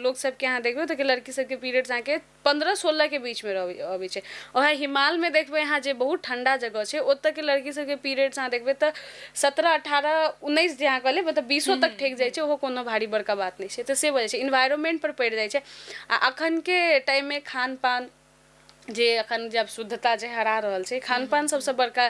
लोक सबके अहाँ देखबै ओतऽके लड़की सबके पीरियड्स अहाँके 15, 16के बीचमे अबै छै। उएह हिमालमे देखबै अहाँ, जे बहुत ठण्डा जगह छै, ओतऽके लड़की सबके पीरियड्स अहाँ देखबै तऽ 17, 18, 19 जे अहाँ कहलियै, मतलब 20 तक ठेक जाइ छै, ओहो कोनो भारी बड़का बात नहि छै। तऽ से भऽ जाइ छै, इन्वायरमेंट पर पड़ि जाइ छै। आ अखनके टाइममे खान पान जे अखन जब शुद्धता जे हरा रहल छै, खान पान सबसँ बड़का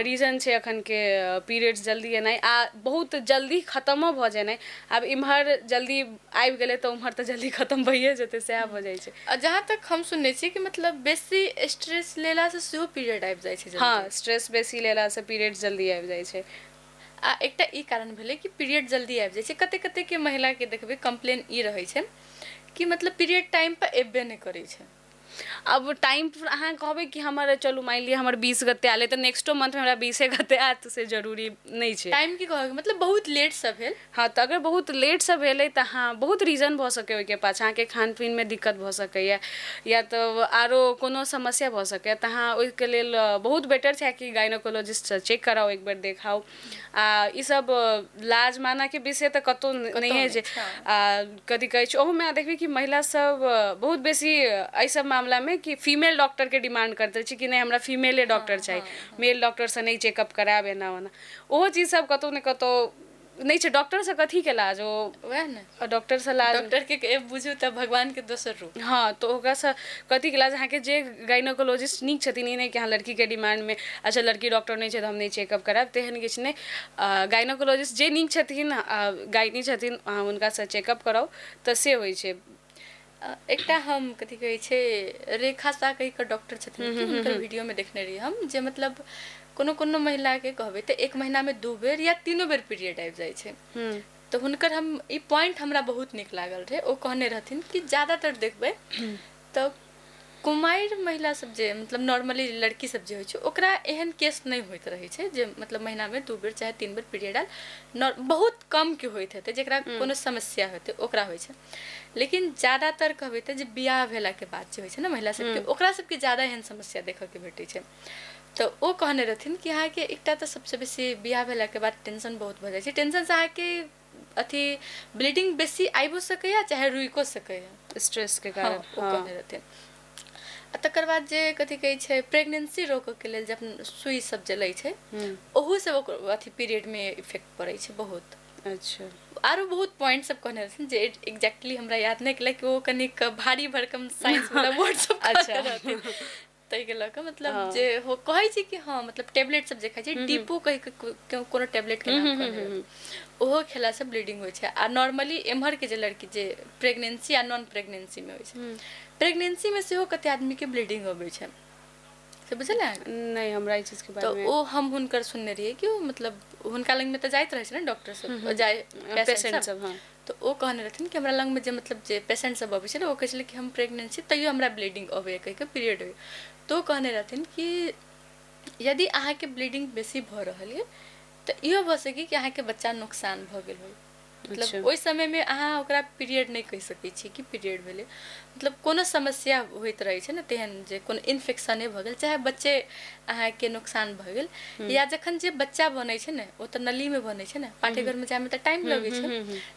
रीजन छै अखनके पीरियड्स जल्दी एनाइ आ बहुत जल्दी खतमो भऽ जेनाइ। आब इम्हर जल्दी आबि गेलै तऽ उम्हर तऽ जल्दी खतम भइए जेतै, सएह भऽ जाइ छै। आ जहाँ तक हम सुनने छियै कि मतलब बेसी स्ट्रेस लेलासँ सेहो पीरियड आबि जाइ छै। हँ, स्ट्रेस बेसी लेलासँ पीरियड्स जल्दी आबि जाइ छै। आ एकटा ई कारण भेलै कि पीरियड जल्दी आबि जाइ छै। कते कतेके महिलाके देखबै कम्प्लेन ई रहै छै कि मतलब पीरियड टाइम पर एबे नहि करै छै। अब टाइम पर अहाँ कहबै कि हमर, चलू मानि लिअ हमर 20 गते आयल तऽ नेक्स्टो मंथमे हमरा 20 गते आयत, से जरूरी नहि छै। टाइम की कहब, मतलब बहुत लेटसँ भेल। हँ, तऽ अगर बहुत लेटसँ भेलै तऽ हँ, बहुत रीजन भऽ सकैए ओहिके पाछाँ। अहाँके खान पीनमे दिक्कत भऽ सकैए या तऽ आरो कोनो समस्या भऽ सकैए। तऽ अहाँ ओहिके लेल बहुत बेटर छै कि गायनोकोलॉजिस्टसँ चेक कराउ, एक बेर देखाउ। आ ईसब लाज मानऽके विषय तऽ कतहु नहिए छै। आ कथी कहै छै, ओहूमे अहाँ देखबै कि महिला सब बहुत बेसी एहि सब मामलामे कि फीमेल डॉक्टरके डिमांड करते छै कि नहि, हमरा फीमेले डॉक्टर चाही, मेल डॉक्टरसँ नहि चेकअप करायब, एना ओना। ओहो चीज सब कतहु ने कतहु नहि छै। डॉक्टरसँ कथीके लाज? ओ वएह ने। डॉक्टरसँ लाज? डॉक्टर के बुझू तऽ भगवान के दोसर रूप। हँ, तऽ ओकरासँ कथीके लाज? अहाँके जे गायनोकोलॉजिस्ट नीक छथिन, ई नहि कि अहाँ लड़कीके डिमांडमे, अच्छा लड़की डॉक्टर नहि छै तऽ हम नहि चेकअप करायब, तेहन किछु नहि। गायनोकोलॉजिस्ट जे नीक छथिन, गायनी छथिन, अहाँ हुनकासँ चेकअप कराउ, तऽ से होइ छै। एकटा हम कथी कहै छै, रेखा शाह कहि कऽ डॉक्टर छथिन कि, हुनकर वीडियोमे देखने रहियै हम जे मतलब कोनो कोनो महिलाके कहबै तऽ एक महीनामे 2 बेर या 3 बेर पीरियड आबि जाइ छै। तऽ हुनकर हम ई पॉइंट हमरा बहुत नीक लागल रहै। ओ कहने रहथिन कि ज्यादातर देखबै तऽ कुमारि महिला सब जे मतलब नॉर्मली लड़की सब जे होइ छै ओकरा एहन केस नहि होइत रहै छै जे मतलब महीनामे 2 बेर चाहे 3 बेर पीरियड आयल, बहुत कमके होइत हेतै, जेकरा कोनो समस्या हेतै ओकरा होइ छै। लेकिन ज्यादातर कहबै तऽ जे बियाह भेलाके बाद जे होइ छै ने महिला सबके, ओकरा सबके ज्यादा एहन समस्या देखऽके भेटै छै। तऽ ओ कहने रहथिन कि अहाँके एकटा तऽ सबसँ बेसी बियाह भेलाके बाद टेंशन बहुत भऽ जाइ छै, टेंशनसँ अहाँके अथी ब्लीडिंग बेसी आबिओ सकैए चाहे रुकिओ सकैए स्ट्रेसके कारण। ओ कहने रहथिन। आ तकर बाद जे कथी कहै छै प्रेगनेंसी रोकऽके लेल जब सुई सब जे लै छै ओहूसँ ओकर अथी पीरियडमे इफेक्ट पड़ै छै बहुत। अच्छा, आरो बहुत पॉइंट सब कहने रहथिन जे एग्जैक्टली हमरा याद नहि केलक कि ओ कनिक भारी भरकम साइंस वाला वर्ड सब कहने रहथिन, ताहिके लऽ कऽ मतलब जे हो कहै छै कि हँ मतलब टेबलेट सब जे खाइ छै डिपो कहि कऽ कोनो टेबलेटके नाम कहने रहथिन, ओहो खेलासँ ब्लीडिंग होइ छै। आ नॉर्मली एम्हरके जे लड़की जे प्रेगनेंसी आ नॉन प्रेगनेंसीमे होइ छै, प्रेगनेंसीमे सेहो कते आदमीके ब्लीडिंग अबै छै, से बुझल नहि हमरा ई चीजके बारे में। तऽ ओ हम हुनकर सुनने रहियै कि ओ मतलब हुनका लगमे तऽ जाइत रहै छै ने डॉक्टर सब, जाय पेशेंट सब, हाँ। तऽ ओ कहने रहथिन कि हमरा लगमे जे मतलब जे पेशेंट सब अबै छै ने ओ कहै छलै कि हम प्रेगनेंट छी तैयो हमरा ब्लीडिंग अबैए कहि कऽ पीरियड होइए। तऽ ओ कहने रहथिन कि यदि अहाँके ब्लीडिंग बेसी भऽ रहल यऽ तऽ इहो भऽ सकै कि अहाँके बच्चा नुकसान भऽ गेल होइ, मतलब ओहि समयमे अहाँ ओकरा पीरियड नहि कहि सकै छी कि पीरियड भेलै, मतलब कोनो समस्या होइत रहै छै ने तेहन जे कोनो इन्फेक्शने भऽ गेल चाहे बच्चे अहाँके नुकसान भऽ गेल, या जखन जे बच्चा बनै छै ने ओ तऽ नलीमे बनै छै ने, पाठ्यघरमे जायमे तऽ टाइम लगै छै,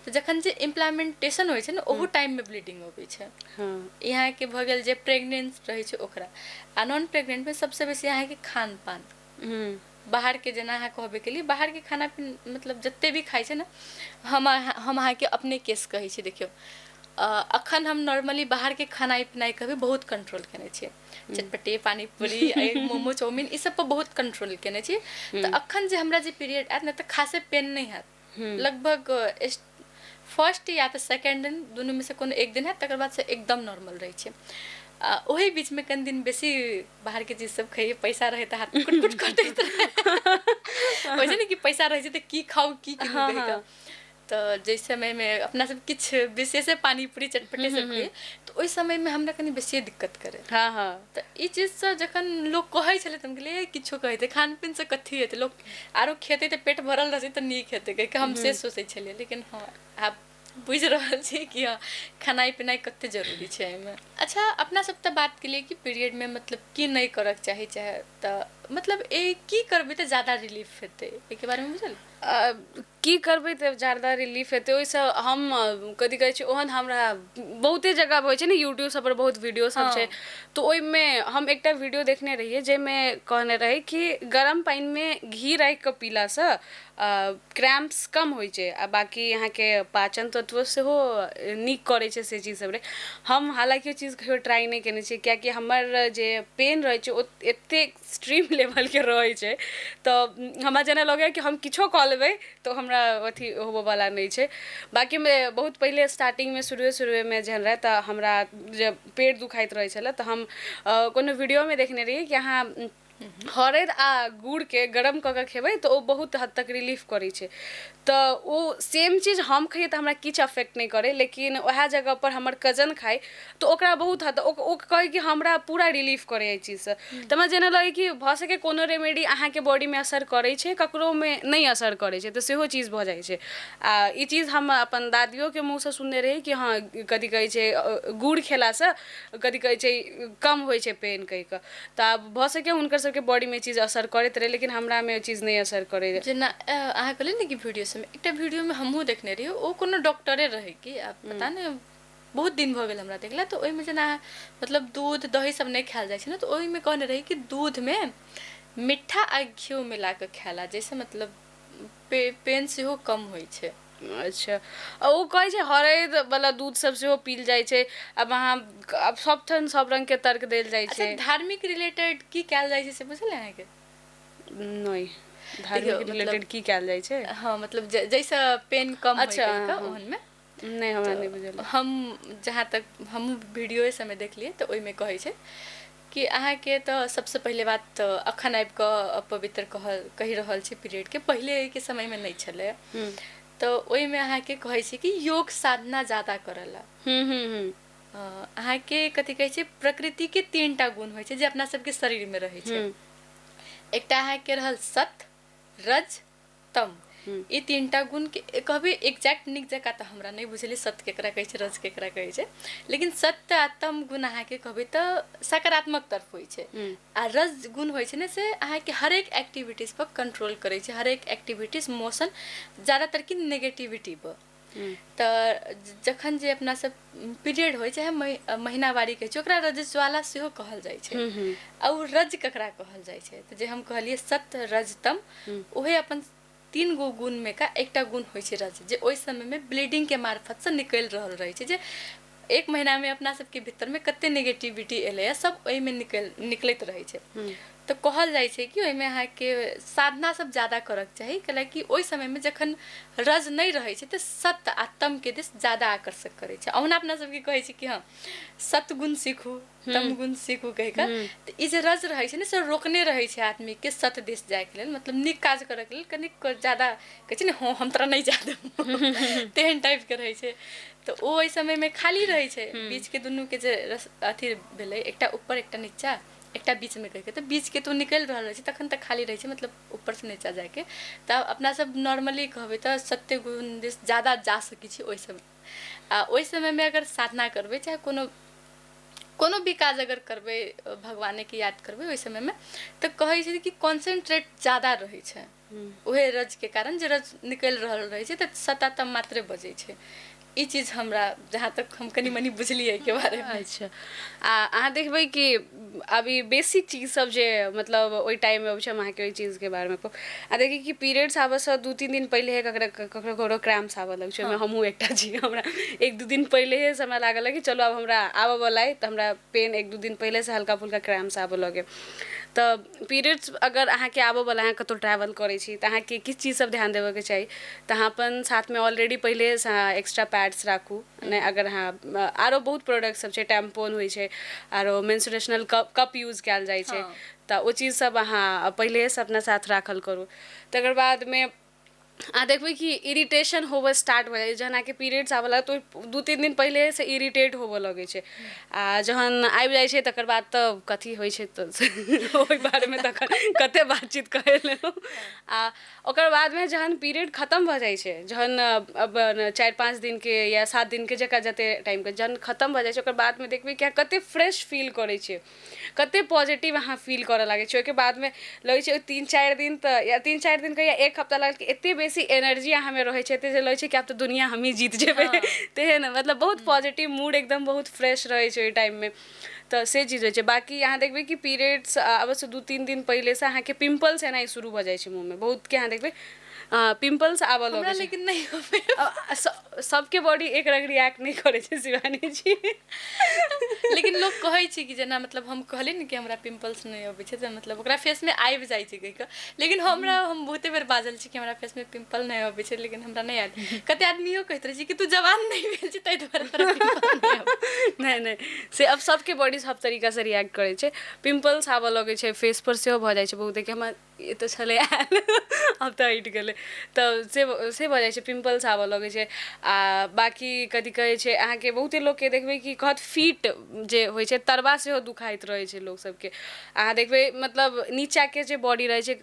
तऽ जखन जे इम्प्लामेंटेशन होइ छै ने ओहू टाइममे ब्लीडिंग अबै छै। यहाँके भऽ गेल जे प्रेगनेंट रहै छै ओकरा, आ नॉन प्रेगनेंटमे सबसँ बेसी अहाँके खान पान बाहरके, जेना अहाँ कहबे केलियै बाहरके खाना पीना मतलब जते भी खाइ छै ने, हम अहाँके अपने केस कहै छी। देखियौ अखन हम नॉर्मली बाहरके खाना पिनाइ कभी बहुत कंट्रोल केने छियै, चटपटे पानीपूरी मोमो चाउमिन ई सब पर बहुत कंट्रोल केने छियै। तऽ अखन जे हमरा जे पीरियड आयत ने तऽ खासे पेन नहि हैत, लगभग फर्स्ट या तऽ सेकेंड दिन दुनूमे से कोनो एक दिन हैत, तकर बाद से एकदम नॉर्मल रहै छै। ओहि बीचमे कनि दिन बेसी बाहरके चीज सब खइए, पैसा रहै तऽ हाथ कुट कुट कटैत रहै, होइ छै ने कि पैसा रहै छै तऽ की खाउ की कीनू कहिकऽ, तऽ जाहि समयमे अपना सब किछु विशेषे पानीपूरी चटपटे सब खइए तऽ ओहि समयमे हमरा कनि बेसिए दिक्कत करै। तऽ ई चीजसँ जखन लोक कहै छलै तऽ हम कहलियै किछो कहै खान पीनसँ कथी हेतै, लोक आरो खेतै तऽ पेट भरल रहतै तऽ नीक हेतै कहिके हम से सोचै छलियै। लेकिन हँ आब बुझि रहल छी कि हँ खेनाइ पिनाइ कते जरूरी छै एहिमे। अच्छा, अपना सब तऽ बात केलियै कि पीरियडमे मतलब की नहि करऽके चाही, चाहे तऽ मतलब ए की करबै तऽ ज्यादा रिलीफ हेतै, एहिके बारेमे बुझल की करबै तऽ ज्यादा रिलीफ हेतै? ओहिसँ हम कथी कहै छै ओहन हमरा बहुते जगह होइ छै ने, यूट्यूब सब पर बहुत वीडियो सब छै, तऽ ओहिमे हम एकटा वीडियो देखने रहियै जाहिमे कहने रहै कि गरम पानिमे घी राखिकऽ पीलासँ क्रैम्प्स कम होइ छै आ बाकी अहाँके पाचन तत्व सेहो नीक करै छै, से चीज सब रहै। हम हालाँकि ओ चीज कहियो ट्राइ नहि केने छियै कियाकि हमर जे पेन रहै छै ओ एतेक एक्सट्रीम लेवलके रहै छै तऽ हमरा जेना लगैए कि हम किछो कऽ लेबै तऽ हमरा अथी होबऽवला नहि छै। बाकी बहुत पहिले स्टार्टिंगमे शुरुए शुरुएमे जहन रहै तऽ हमरा जे पेट दुखाइत रहै छलै तऽ हम कोनो वीडियोमे देखने रहियै कि अहाँ हरैद आ गुड़के गरम कऽ के खेबै तऽ ओ बहुत हद तक रिलीफ करै छै। तऽ ओ सेम चीज हम खइयै तऽ हमरा किछु अफेक्ट नहि करै, लेकिन वएह जगहपर हमर कजन खाइ तऽ ओकरा बहुत हद ओ कहै कि हमरा पूरा रिलीफ करै एहि चीजसँ। तऽ हमरा जेना लगै कि भऽ सकै कोनो रेमेडी अहाँके बॉडीमे असर करै छै, ककरोमे नहि असर करै छै, तऽ सेहो चीज भऽ जाइ छै। आ ई चीज हम अपन दादियोके मुँहसँ सुनने रही कि हँ कथी कहै छै गुड़ खेलासँ कथी कहै छै कम होइ छै पेन कहि कऽ, तऽ आब भऽ सकै हुनकर सबके बॉडीमे चीज असर करैत रहै, लेकिन हमरामे ओ चीज नहि असर करै। जेना अहाँ कहलियै ने कि वीडियो सबमे, एकटा वीडियोमे हमहूँ देखने रहियै, ओ कोनो डॉक्टरे रहै कि आब पता नहि, बहुत दिन भऽ गेल हमरा देखला। तऽ ओहिमे जेना मतलब दूध दही सब नहि खायल जाइ छै ने, तऽ ओहिमे कहने रहै कि दूधमे मिठ्ठा आ घिउ मिला कऽ खायला, जाहिसँ मतलब पेन सेहो कम होइ छै। अच्छा, ओ कहै छै हरैद वाला दूध सब सेहो पील जाइ छै। आब अहाँ आब सब ठाम सब रंग के तर्क देल जाइ अच्छा छै। धार्मिक रिलेटेड की कयल जाइ छै से बुझल अहाँके? नहि, देखियौ धार्मिक मतलब रिलेटेड की कयल जाइ छै? हँ मतलब जाहिसँ पेन कम होइ अच्छा, कहिकऽ हँ, ओहनमे। नहि हमरा तऽ नहि बुझल। हम जहाँ तक हमहूँ वीडियोए सबमे देखलियै तऽ ओहिमे कहै छै कि अहाँके तऽ सबसँ पहिले बात तऽ अखन आबि कऽ अपवित्र कहल कहि रहल छै पीरियडके, पहिले एहिके समयमे नहि छलै। हूँ। तऽ ओहिमे अहाँके कहै छै कि योग साधना ज्यादा करऽ ला। हूँ हूँ हूँ अहाँके कथी कहै छै, प्रकृतिके 3टा गुण होइ छै जे अपना सबके शरीरमे रहै छै। एकटा अहाँके रहल सत, रज, तम। ई 3टा गुणके कहबै एक्जैक्ट नीक जकाँ तऽ हमरा नहि बुझल सत केकरा कहै छै, रज केकरा कहै छै, लेकिन सत्य आ तम गुण अहाँके कहबै तऽ सकारात्मक तरफ होइ छै, आ रज गुण होइ छै ने से अहाँके हरेक एक्टिविटीज पर कंट्रोल करै छै, हरेक एक्टिविटीज मोशन ज्यादातर कि नेगेटिविटी पर। तऽ जखन जे अपना सब पीरियड होइ चाहे महीनावारी कहै छै, ओकरा रजस्वाला सेहो कहल जाइ छै। आ ओ रज ककरा कहल जाइ छै, तऽ जे हम कहलियै सत्य, रज, तम, उहे अपन 3 गो गुण में का एकटा गुण होइ छै रज, जे ओहि समय में ब्लीडिंग के मार्फत से निकलि रहल रहै छै। जे एक महीना में अपना सबके भीतर में कते नेगेटिविटी एलैया सब ओहिमे निकलैत रहै छै। तऽ कहल जाइ छै कि ओहिमे अहाँके साधना सब ज्यादा करऽके चाही, कैलाकि ओहि समयमे जखन रज नहि रहै छै तऽ सत्य आ तमके दिस ज्यादा आकर्षक करै छै। ओहुना अपना सबके कहै छै कि हँ सत्य गुण सीखू, तम गुण सीखू कहि कऽ। तऽ ई जे रज रहै छै ने से रोकने रहै छै आदमीके सत्य दिस जायके लेल, मतलब नीक काज करऽके लेल कनिक ज्यादा कहै छै ने, हँ हम तोरा नहि जाय देबौ, तेहन टाइपके रहै छै। तऽ ओ ओहि समयमे खाली रहै छै, बीचके दुनूके जे रस अथी भेलै, एकटा ऊपर एकटा नीचा एकटा बीचमे कहिके, तऽ बीचके तऽ ओ निकलि रहल रहै छै तखन तऽ खाली रहै छै, मतलब ऊपरसँ नीचा जाइके। तऽ अपना सब नॉर्मली कहबै तऽ सत्य गुण दिस ज्यादा जा सकै छी ओहि समय। आ ओहि समयमे अगर साधना करबै चाहे कोनो कोनो भी काज अगर करबै, भगवानेके याद करबै ओहि समयमे, तऽ कहै छै कि कॉन्सेन्ट्रेट ज्यादा रहै छै उहे रजके कारण, जे रज निकलि रहल रहै छै तऽ सता तम मात्रे बजै छै। ई चीज हमरा जहाँ तक हम कनि मनि बुझलियै एहिके बारेमे। अच्छा, आ अहाँ देखबै कि अभी बेसिक चीज सब जे मतलब ओहि टाइममे अबै छै, हम अहाँके ओहि चीजके बारेमे कहब। आ देखी कि पीरियड्स आबऽसँ 2-3 दिन पहिले ककरो ककरो ककरो क्रैम्प्स आबऽ लगै छै। ओहिमे हमहूँ एकटा छी। हमरा 1-2 दिन पहिलेसँ हमरा लागल कि चलू आब हमरा आबऽवला अइ, तऽ हमरा पेन 1-2 दिन पहिलेसँ हल्का फुल्का क्रैम्प्स आबऽ लगे। तऽ पीरियड्स अगर अहाँके आबऽवला, अहाँ कतहु ट्रैवल करै छी तऽ अहाँके किछु चीज सब ध्यान देबऽके चाही। तऽ अहाँ अपन साथमे ऑलरेडी पहिलेसँ अहाँ एक्स्ट्रा पैड्स राखू, नहि अगर अहाँ आरो बहुत प्रोडक्ट सब छै, टैम्पोन होइ छै, आरो मेंस्ट्रुएशनल कप यूज कयल जाइ छै, तऽ ओ चीज सब अहाँ पहिलेसँ अपना साथ राखल करू। तकर बादमे अहाँ देखबै कि इरिटेशन होबऽ स्टार्ट भऽ जाइ छै। जहन अहाँके पीरियड्स आबऽ लागत तऽ 2-3 दिन पहिलेसँ इरिटेट होबऽ लगै छै, आ जहन आबि जाइ छै तकर बाद तऽ कथी होइ छै तऽ ओहि बारेमे तखन कते बातचीत कर लेलहुँ। आ ओकर बादमे जहन पीरियड खतम भऽ जाइ छै, जहन अब 4-5 दिनके या 7 दिनके जकरा जते टाइमके जहन खतम भऽ जाइ छै, ओकर बादमे देखबै कि अहाँ कते फ्रेश फील करै छियै, कते पॉजिटिव अहाँ फील करऽ लागै छियै। ओहिके बादमे लगै छै 3-4 दिन तऽ या 3-4 दिनके या 1 हफ्ता लागल कि एते बेसी एनर्जी अहाँमे रहै छै, एते जे लगै छै कि आब तऽ दुनिया हमही जीत जेबै, तेहन मतलब बहुत पॉजिटिव मूड एकदम बहुत फ्रेश रहै छै ओहि टाइममे। तऽ से चीज होइ छै। बाकी अहाँ देखबै कि पीरियड्स आबऽसँ 2-3 दिन पहिलेसँ अहाँके पिम्पल्स एनाइ शुरू भऽ जाइ छै मुँहमे। बहुतके अहाँ देखबै पिम्पल्स आबऽ लगै छै। लेकिन नहि, सबके बॉडी एक रंग रिएक्ट नहि करै छै शिवानी जी। लेकिन लोक कहै छै कि जेना मतलब हम कहली ने कि हमरा पिम्पल्स नहि अबै छै तऽ मतलब ओकरा फेसमे आबि जाइ छै कहि कऽ, लेकिन हमरा हम बहुते बेर बाजल छी कि हमरा फेसमे पिम्पल नहि अबै छै, लेकिन हमरा नहि आयल। कते आदमियो कहैत रहै छै कि तू जवान नहि भेल छी ताहि दुआरे तोरा पिम्पल नहि अबै। नहि नहि, से अब सबके बॉडी सब तरीकासँ रिएक्ट करै छै। पिम्पल्स आबऽ लगै छै फेस पर सेहो भऽ जाइ छै बहुते, कि हमरा ई तऽ छलै आयल आब तऽ हटि गेलै, तऽ से से भऽ जाइ छै, पिम्पल्स आबऽ लगै छै। आ बाकी कथी कहै छै, अहाँके बहुते लोकके देखबै कि कहत फीट जे होइ छै तरबा सेहो दुखाइत रहै छै लोक सबके। अहाँ देखबै मतलब नीचाके जे बॉडी रहै छै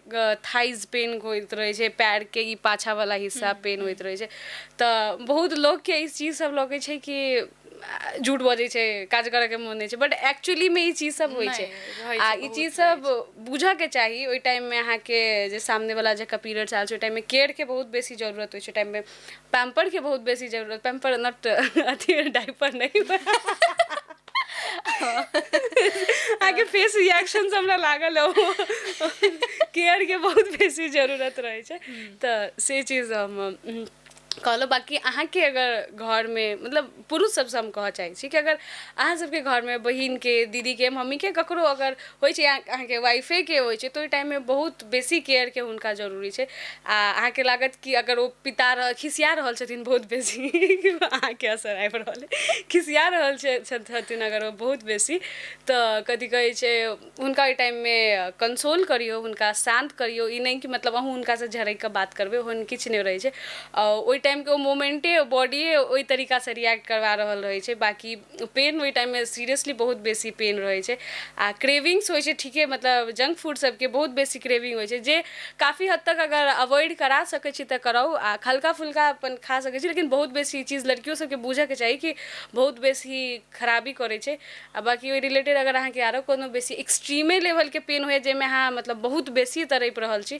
थाइज पेन होइत रहै छै, पैरके ई पाछावला हिस्सा पेन होइत रहै छै। तऽ बहुत लोकके ई चीज सब लगै छै कि झूठ बजै छै, काज करऽके मोन नहि छै, बट एक्चुअलीमे ई चीज सब होइ छै। आ ई चीज सब बुझऽके चाही। ओहि टाइममे अहाँके जे सामनेवला जेकर पीरियड्स आयल छै ओहि टाइममे केयरके बहुत बेसी जरूरत होइ छै, ओहि टाइममे पैम्परके बहुत बेसी जरूरत, पैम्पर not अथी डाइपर नहि। अहाँके फेस रिएक्शन से हमरा लागल केयरके बहुत बेसी जरूरत रहै छै, तऽ से चीज हम कहलहुँ। बाकी अहाँके अगर घरमे मतलब पुरुष सबसँ हम कहऽ चाहै छी कि अगर अहाँ सबके घरमे बहिनके, दीदीके, मम्मीके ककरो अगर होइ छै या अहाँके वाइफेके होइ छै तऽ ओहि टाइममे बहुत बेसी केयरके हुनका जरूरी छै। आ अहाँके लागत कि अगर ओ पिता रह खिसिया रहल छथिन बहुत बेसी, अहाँके असर आबि रहल अइ, खिसिया रहल छथिन अगर ओ बहुत बेसी, तऽ कथी कहै छै हुनका ओहि टाइममे कंसोल करियौ, हुनका शान्त करियौ। ई नहि कि मतलब अहूँ हुनकासँ झड़कि कऽ बात करबै, ओहन किछु नहि रहै छै। ओहि टाइमके ओ मोमेंटे बॉडीए ओहि तरीकासँ रिएक्ट करवा रहल रहै छै। बाँकी पेन ओहि टाइममे सीरियसली बहुत बेसी पेन रहै छै आ क्रेविंग्स होइ छै, ठीके मतलब जंक फूड सबके बहुत बेसी क्रेविंग होइ छै, जे काफी हद तक अगर अवॉइड करा सकै छी तऽ कराउ, आ हल्का फुल्का अपन खा सकै छी, लेकिन बहुत बेसी चीज लड़कियो सबके बूझऽके चाही कि बहुत बेसी खराबी करै छै। आ बाँकी ओहि रिलेटेड अगर अहाँके आरो कोनो बेसी एक्सट्रीमे लेवलके पेन होइए जाहिमे अहाँ मतलब बहुत बेसी तड़पि रहल छी,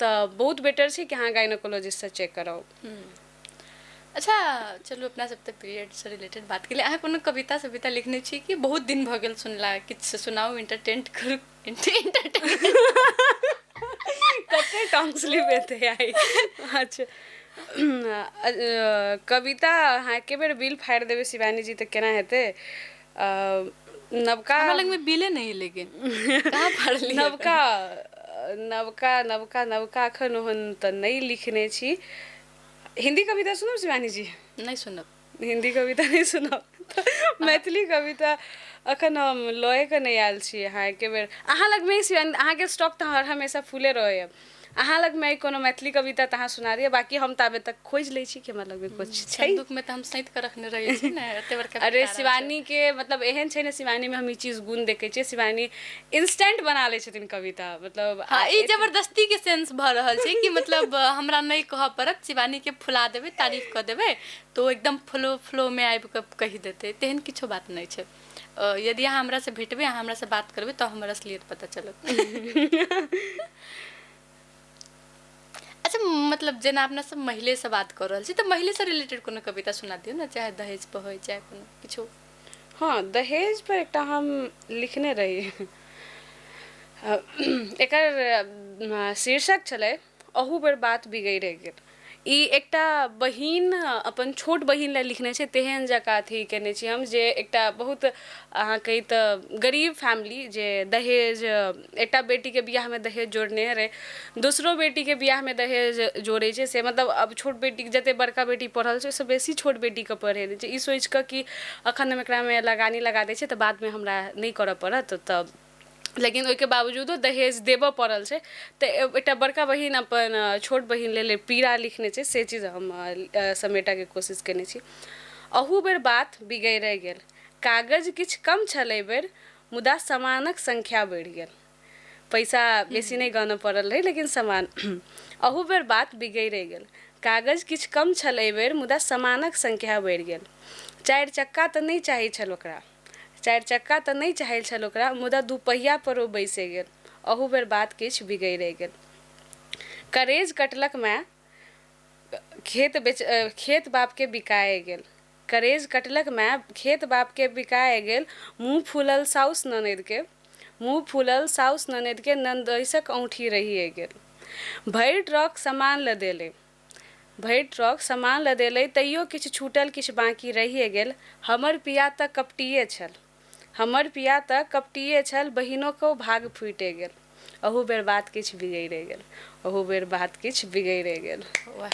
तऽ बहुत बेटर छै कि अहाँ गायनोकोलॉजिस्टसँ चेक कराउ। अच्छा चलू, अपना सब तऽ पीरियडसँ रिलेटेड बात केलियै, अहाँ कोनो कविता सविता लिखने छी कि? बहुत दिन भऽ गेल सुनला, किछु सुनाउ, एंटरटेन करू। एंटरटेन कते टंग स्लिप हेतै आइ। अच्छा, कविता अहाँ एके बेर बिल फाड़ि देबै शिवानी जी तऽ केना हेतै? नवका हमरा लगमे बिले नहि है, लेकिन कहाँ फाड़लियै? नवका नवका नवका नवका एखन ओहन तऽ नहि लिखने छी। हिंदी कविता सुनब शिवानी जी? नहि सुनब। हिंदी कविता नहि सुनब? मैथिली कविता अखन हम लए कऽ नहि आयल छी। अहाँ एके बेर अहाँ लगमे शिवानी, अहाँके स्टॉक तऽ हर हमेशा फुले रहैए, अहाँ लगमे कोनो मैथिली कविता तऽ अहाँ सुना दिअ, बाकी हम ताबे तक खोजि लै छी कि हमरा लगमे किछु छै। संदूक में तऽ हम सैंत कऽ रखने रहै छी ने, एते बड़का अरे पिटारा छै। शिवानी के मतलब एहन छै ने, शिवानी में हम ई चीज गुण देखै छियै, शिवानी इंस्टेंट बना लै छथिन कविता, मतलब हाँ, ई जबरदस्ती के सेंस भऽ रहल छै कि मतलब हमरा नहि कहऽ पड़त, शिवानी के फुला देबै, तारीफ कऽ देबै तऽ ओ एकदम फ्लो फ्लो में आबि कऽ कहि देतै, तेहन किछो बात नहि छै। यदि अहाँ हमरा से भेटबै, अहाँ हमरा से बात करबै तऽ हमर असलियत पता चलत। अच्छा, मतलब जेना अपना सब महिले से बात कऽ रहल छी तऽ महिले से रिलेटेड कोनो कविता सुना दियौ ने, चाहे दहेज पर होय चाहे कोनो किछो। हाँ, दहेज पर एकटा हम लिखने रही, एकर शीर्षक छलै अहू बेर बात बिगड़ि गेल। ई एकटा बहिन अपन छोट बहिन लए लिखने छै, तेहन जकाँ अथी केने छी हम, जे एकटा बहुत अहाँ कही तऽ गरीब फैमिली जे दहेज एकटा बेटीके बियाहमे दहेज जोड़ने रहै, दोसरो बेटीके बियाहमे दहेज जोड़ै छै, से मतलब अब छोट बेटी जते बड़का बेटी पढ़ल छै ओहिसँ बेसी छोट बेटीके पढ़ेने छै, ई सोचि कऽ कि अखन हम एकरामे लगानी लगा दै छियै तऽ बादमे हमरा नहि करऽ पड़त, तऽ लेकिन ओहिके बावजूदो दहेज देबऽ पड़ल छै। तऽ एकटा बड़का बहिन अपन छोट बहिन लेल पीड़ा लिखने छै, से चीज हम समेटऽके कोशिश केने छी। अहू बेर बात बिगड़ि गेल, कागज किछु कम छल एहि बेर मुदा सामानक संख्या बढ़ि गेल, पैसा बेसी नहि गनऽ पड़ल रहै लेकिन सामान। अहू बेर बात बिगड़ि गेल, कागज किछु कम छल एहि बेर मुदा सामानक संख्या बढ़ि गेल, चारि चक्का तऽ नहि चाही छल ओकरा, चारि चक्का तऽ नहि चाहै छल ओकरा मुदा दुपहिया पर ओ बैसे गेल, अहू बेर बात किछु बिगड़ि गेल। करेज कटलक माय खेत बेच खेत बापके बिकाए गेल, करेज कटलक माय खेत बापके बिकाए गेल, मुँह फूलल साउस ननदिके, मुँह फूलल साउस ननदिके ननदैसक औँठी रहिए गेल। भरि ट्रक सामान लदेलै, भरि ट्रक सामान लदेलै तैयो किछु छूटल किछु बाँकी रहिए गेल, हमर पिया तऽ कपटिए छल, हमर पिया तऽ कपटिए छल बहिनोके भाग फूटि गेल, अहू बेर बात किछु बिगड़ि गेल, अहू बेर बात किछु बिगड़ि गेल। वाह,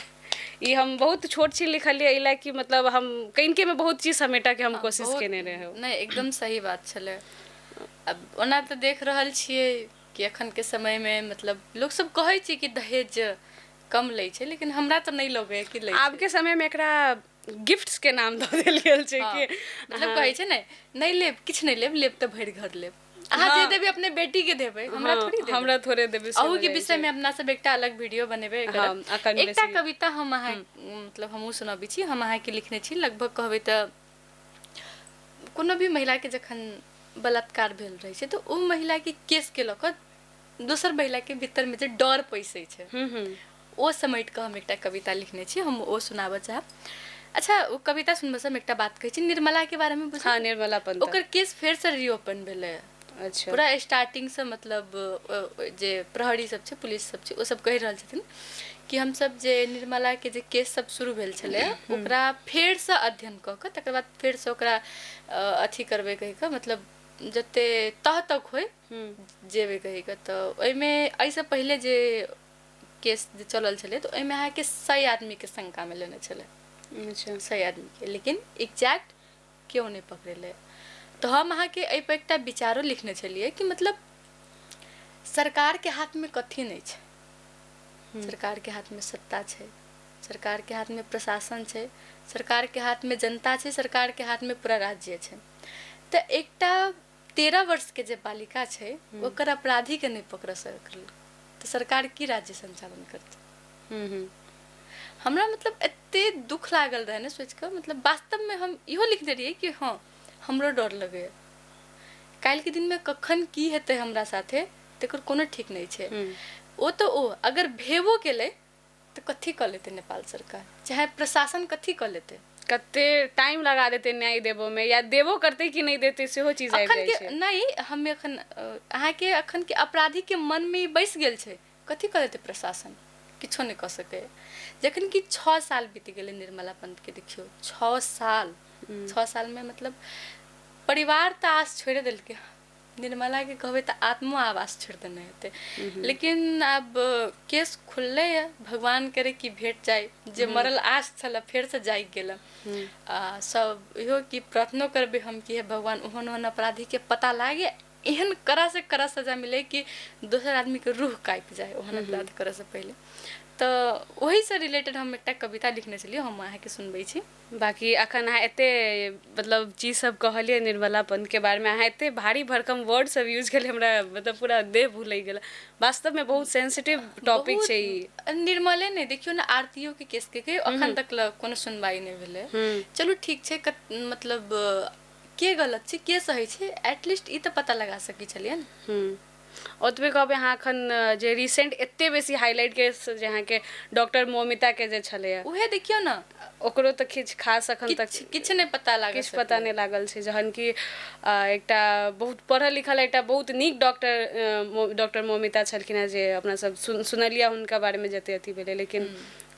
ई हम बहुत छोट छी लिखलियै एहि लए कि मतलब हम कनिके में बहुत चीज समेटऽके हम कोशिश केने रहौ। नहि, एकदम सही बात छलै। अब ओना तऽ देख रहल छियै कि एखनके समयमे मतलब लोक सब कहै छै कि दहेज कम लै छै, लेकिन हमरा तऽ नहि लगैए कि लै छै। आबके समयमे एकरा गिफ्ट्स के नाम दऽ देल गेल छै कि मतलब कहै छै ने, नहि लेब किछु नहि लेब, लेब तऽ भरि घर लेब, अहाँ जे देबै अपने बेटी के देबै, हमरा थोड़ी देबै, हमरा थोड़े देबै। अहू के विषय में अपना सब एकटा अलग वीडियो बनेबै। एकटा कविता हम अहाँ मतलब हमहूँ सुनाबै छी, हम अहाँके लिखने छी। लगभग कहबै तऽ कोनो भी महिला के जखन बलात्कार भेल रहै छै तऽ ओ महिला के केस के लऽ कऽ दोसर महिला के भीतर में जे डर पैसै छै ओ समेट कऽ हम एकटा कविता लिखने छी, हम ओ सुनाबऽ चाहब। अच्छा, ओ कविता सुनबऽ से हम एकटा बात कहै छी निर्मला के बारे में। हाँ, निर्मला पंत, ओकर केस फेर से रीओपन भेलै। अच्छा, पूरा स्टार्टिंग से मतलब जे प्रहरी सब छै, पुलिस सब छै, ओ सब कहि रहल छथिन कि हमसब जे निर्मला के जे केस सब शुरू भेल छलै ओकरा फेर से अध्ययन कऽ कऽ तकर बाद फेर से ओकरा अथी करबै कहि कऽ, मतलब जते तह तक होइ जेबै कहि कऽ। तऽ ओहिमे एहिसँ पहिले जे केस जे चलल छलै तऽ ओहिमे अहाँके 100 आदमीके शंकामे लेने छलै। अच्छा, 100 आदमीके, लेकिन एग्जैक्ट केओ नहि पकड़ेलै। तऽ हम अहाँके एहिपर एकटा विचारो लिखने छलियै कि मतलब सरकारके हाथमे कथी नहि छै, सरकारके हाथमे सत्ता छै, सरकारके हाथमे प्रशासन छै, सरकारके हाथमे जनता छै, सरकारके हाथमे पूरा राज्य छै। तऽ एकटा 13 वर्षके जे बालिका छै ओकर अपराधीके नहि पकड़ सकल तऽ सरकार की राज्य संचालन करतै? हमरा मतलब एते दुख लागल रहै ने सोचि कऽ, मतलब वास्तवमे हम इहो लिखने रहियै कि हँ हमरो डर लगैए, काल्हिके दिनमे कखन की हेतै हमरा साथे तकर कोनो ठीक नहि छै। ओ तऽ ओ अगर भेबो केलै तऽ कथी कऽ लेतै नेपाल सरकार, चाहे प्रशासन कथी कऽ लेतै? कते टाइम लगा देतै न्याय देबोमे, या देबो करतै कि नहि देतै सेहो चीज आबि अखन जाइ के छै। नहि, हम एखन अहाँके अखन के अपराधीके मनमे ई बसि गेल छै, कथी कऽ लेतै प्रशासन, किछो नहि कऽ सकैए। जखन कि 6 साल बीत गेलै निर्मला पंतके, देखियौ 6 साल, 6 सालमे मतलब परिवार तऽ आस छोड़ि देलकै, निर्मलाके कहबै तऽ आत्मो आब आस छोड़ि देने हेतै। लेकिन आब केस खुललै यऽ, भगवान करे कि भेट जाय, जे मरल आस छलै फेरसँ जागि गेल। आ सब इहो कि प्रार्थनो करबै हम कि हे भगवान ओहन ओहन अपराधीके पता लागे, एहन कड़ा से कड़ा सजा मिले कि दोसर आदमीके रूह काँपि जाय ओहन अपराध करऽसँ पहिले। तऽ ओहिसँ रिलेटेड हम एकटा कविता लिखने छलियै, हम अहाँके सुनबै छी। बाकी अखन अहाँ एते मतलब चीज सब कहलियै निर्मला पंतके बारेमे, अहाँ एते भारी भरकम वर्ड सब यूज केलियै, हमरा मतलब पूरा देह भूलि गेल। वास्तवमे बहुत सेंसिटिव टॉपिक छै ई। निर्मले नहि, देखियौ ने आरतीओ के केस के अखन तक कोनो सुनवाई नहि भेलै। चलू ठीक छै, मतलब के गलत छै के सही छै एटलीस्ट ई तऽ पता लगा सकै छलियै ने। ओतबे कहबै अहाँ अखन जे रिसेंट एते बेसी हाईलाइट के जे अहाँके डॉक्टर मोमिता के जे छलैया उहे देखियौ ने, ओकरो तऽ किछु खास अखन तक किछु नहि पता लागल, किछु पता नहि लागल छै। जहन कि एकटा बहुत पढ़ल लिखल एकटा बहुत नीक डॉक्टर डॉक्टर मोमिता छलखिन हेँ, जे अपना सब सुनलियै हुनका बारेमे जते अथी भेलै, लेकिन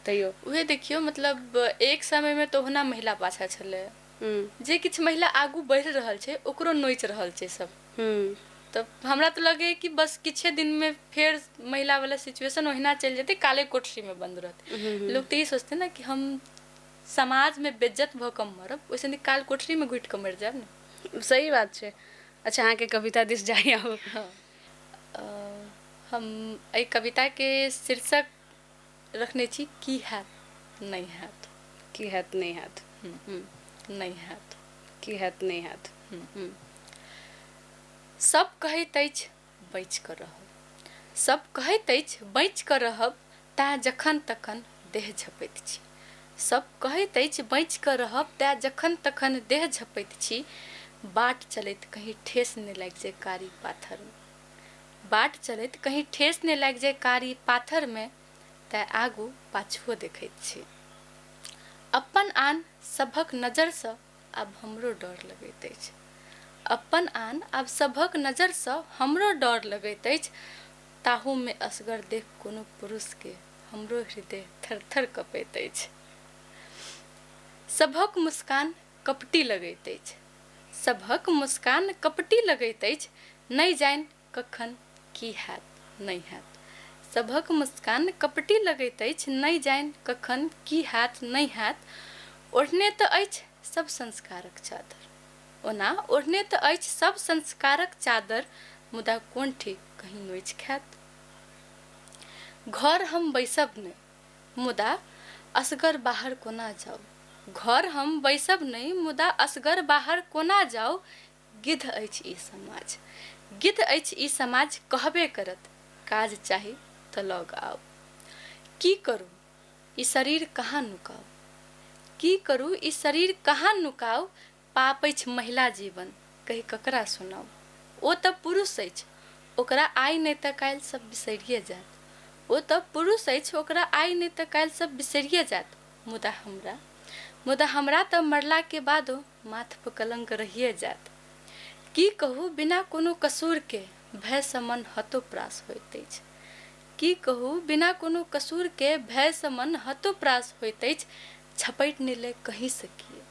तैयो उहे देखियौ मतलब एक समयमे तऽ ओहुना महिला पाछा छलै, जे किछु महिला आगू बढ़ि रहल छै ओकरो नोचि रहल छै सब। तऽ हमरा तऽ लगैए कि बस किछे दिनमे फेर महिलावला सिचुएशन ओहिना चलि जेतै, काले कोठरीमे बन्द रहतै। लोक तऽ ई सोचतै ने कि हम समाजमे बेज्जत भऽ कऽ मरब, ओहिसँ नीक काल कोठरीमे घुटि कऽ मरि जायब ने। सही बात छै। अच्छा अहाँके कविता दिस जाइ आब। हम एहि कविताके शीर्षक रखने छी की हैत नहि हैत। की हैत नहि हैत। नहि हैत। की हैत नहि हैत। सब कहैत अछि बचि कऽ रहब, सब कहैत अछि बचि कऽ रहब, तैँ जखन तखन देह झपैत छी। सब कहैत अछि बचि कऽ रहब, तैँ जखन तखन देह झपैत छी। बाट चलैत कहीं ठेस नहि लागि जाय कारी पाथरमे, बाट चलैत कहीं ठेस नहि लागि जाय कारी पाथरमे, तैँ आगू पाछुओ देखैत छी। अपन आन सभक नजरसँ आब हमरो डर लगैत अछि, अपन आन आब सभक नजरसँ हमरो डर लगैत अछि। ताहूमे असगर देख कोनो पुरुषके हमरो हृदय थरथर कँपैत अछि। सभक मुस्कान कपटी लगैत अछि, सभक मुस्कान कपटी लगैत अछि, नहि जानि कखन की हैत नहि हैत। सभक मुस्कान कपटी लगैत अछि, नहि जानि कखन की हैत नहि हैत। ओढ़ने तऽ अछि सब संस्कारक चादर, ओना ओढ़ने तऽ अछि सब संस्कारक चादर, मुदा कोन ठीक कहीं नोचि खायत। घर हम बैसब नहि मुदा असगर बाहर कोना जाउ, घर हम बैसब नहि मुदा असगर बाहर कोना जाउ। गिद्ध अछि ई समाज, गिद्ध अछि ई समाज कहबे करत, काज चाही तऽ लग आउ। की करू ई शरीर कहाँ नुकाउ, की करू ई शरीर कहाँ नुकाउ। पाप अछि महिला जीवन कही ककरा सुनाउ। ओ तऽ पुरुष अछि ओकरा आइ नहि तऽ काल्हि सब बिसरिए जायत, ओ तऽ पुरुष अछि ओकरा आइ नहि तऽ काल्हि सब बिसरिए जायत। मुदा हमरा तऽ मरलाके बादो माथपर कलङ्क रहिए जायत। की कहू बिना कोनो कसूरके भयसँ मन हतोप्रास होइत अछि, की कहू बिना कोनो कसूरके भयसँ मन हतोप्रास होइत अछि। छपटि नहि ले कहीँसँ कियो,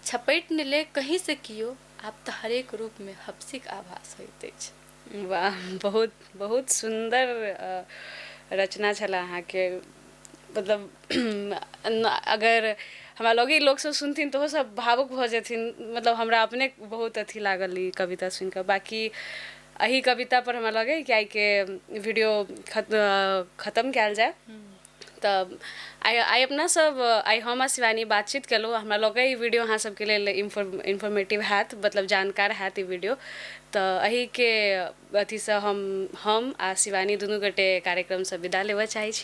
छपटि नहि ले कहीँसँ कियो, आब तऽ हरेक रूपमे हपसीक आभास होइत अछि। वाह, बहुत बहुत सुन्दर रचना छलै अहाँके। मतलब अगर हमरा लगैए लोकसब सुनथिन तऽ ओहो सब भावुक भऽ जेथिन। मतलब हमरा अपने बहुत अथी लागल ई कविता सुनिकऽ। बाकी एहि कविता पर हमरा लगैए कि आइके वीडियो खत्म कयल जाय। तऽ आइ आइ अपना सब, आइ हम आ शिवानी बातचीत केलहुँ। हमरा लगैए ई वीडियो अहाँ सबके लेल इन्फॉर्मेटिव हैत, मतलब जानकार हैत ई वीडियो। तऽ एहिके अथीसँ हम आ शिवानी दुनू गोटे कार्यक्रमसँ विदा लेबऽ चाहै छी।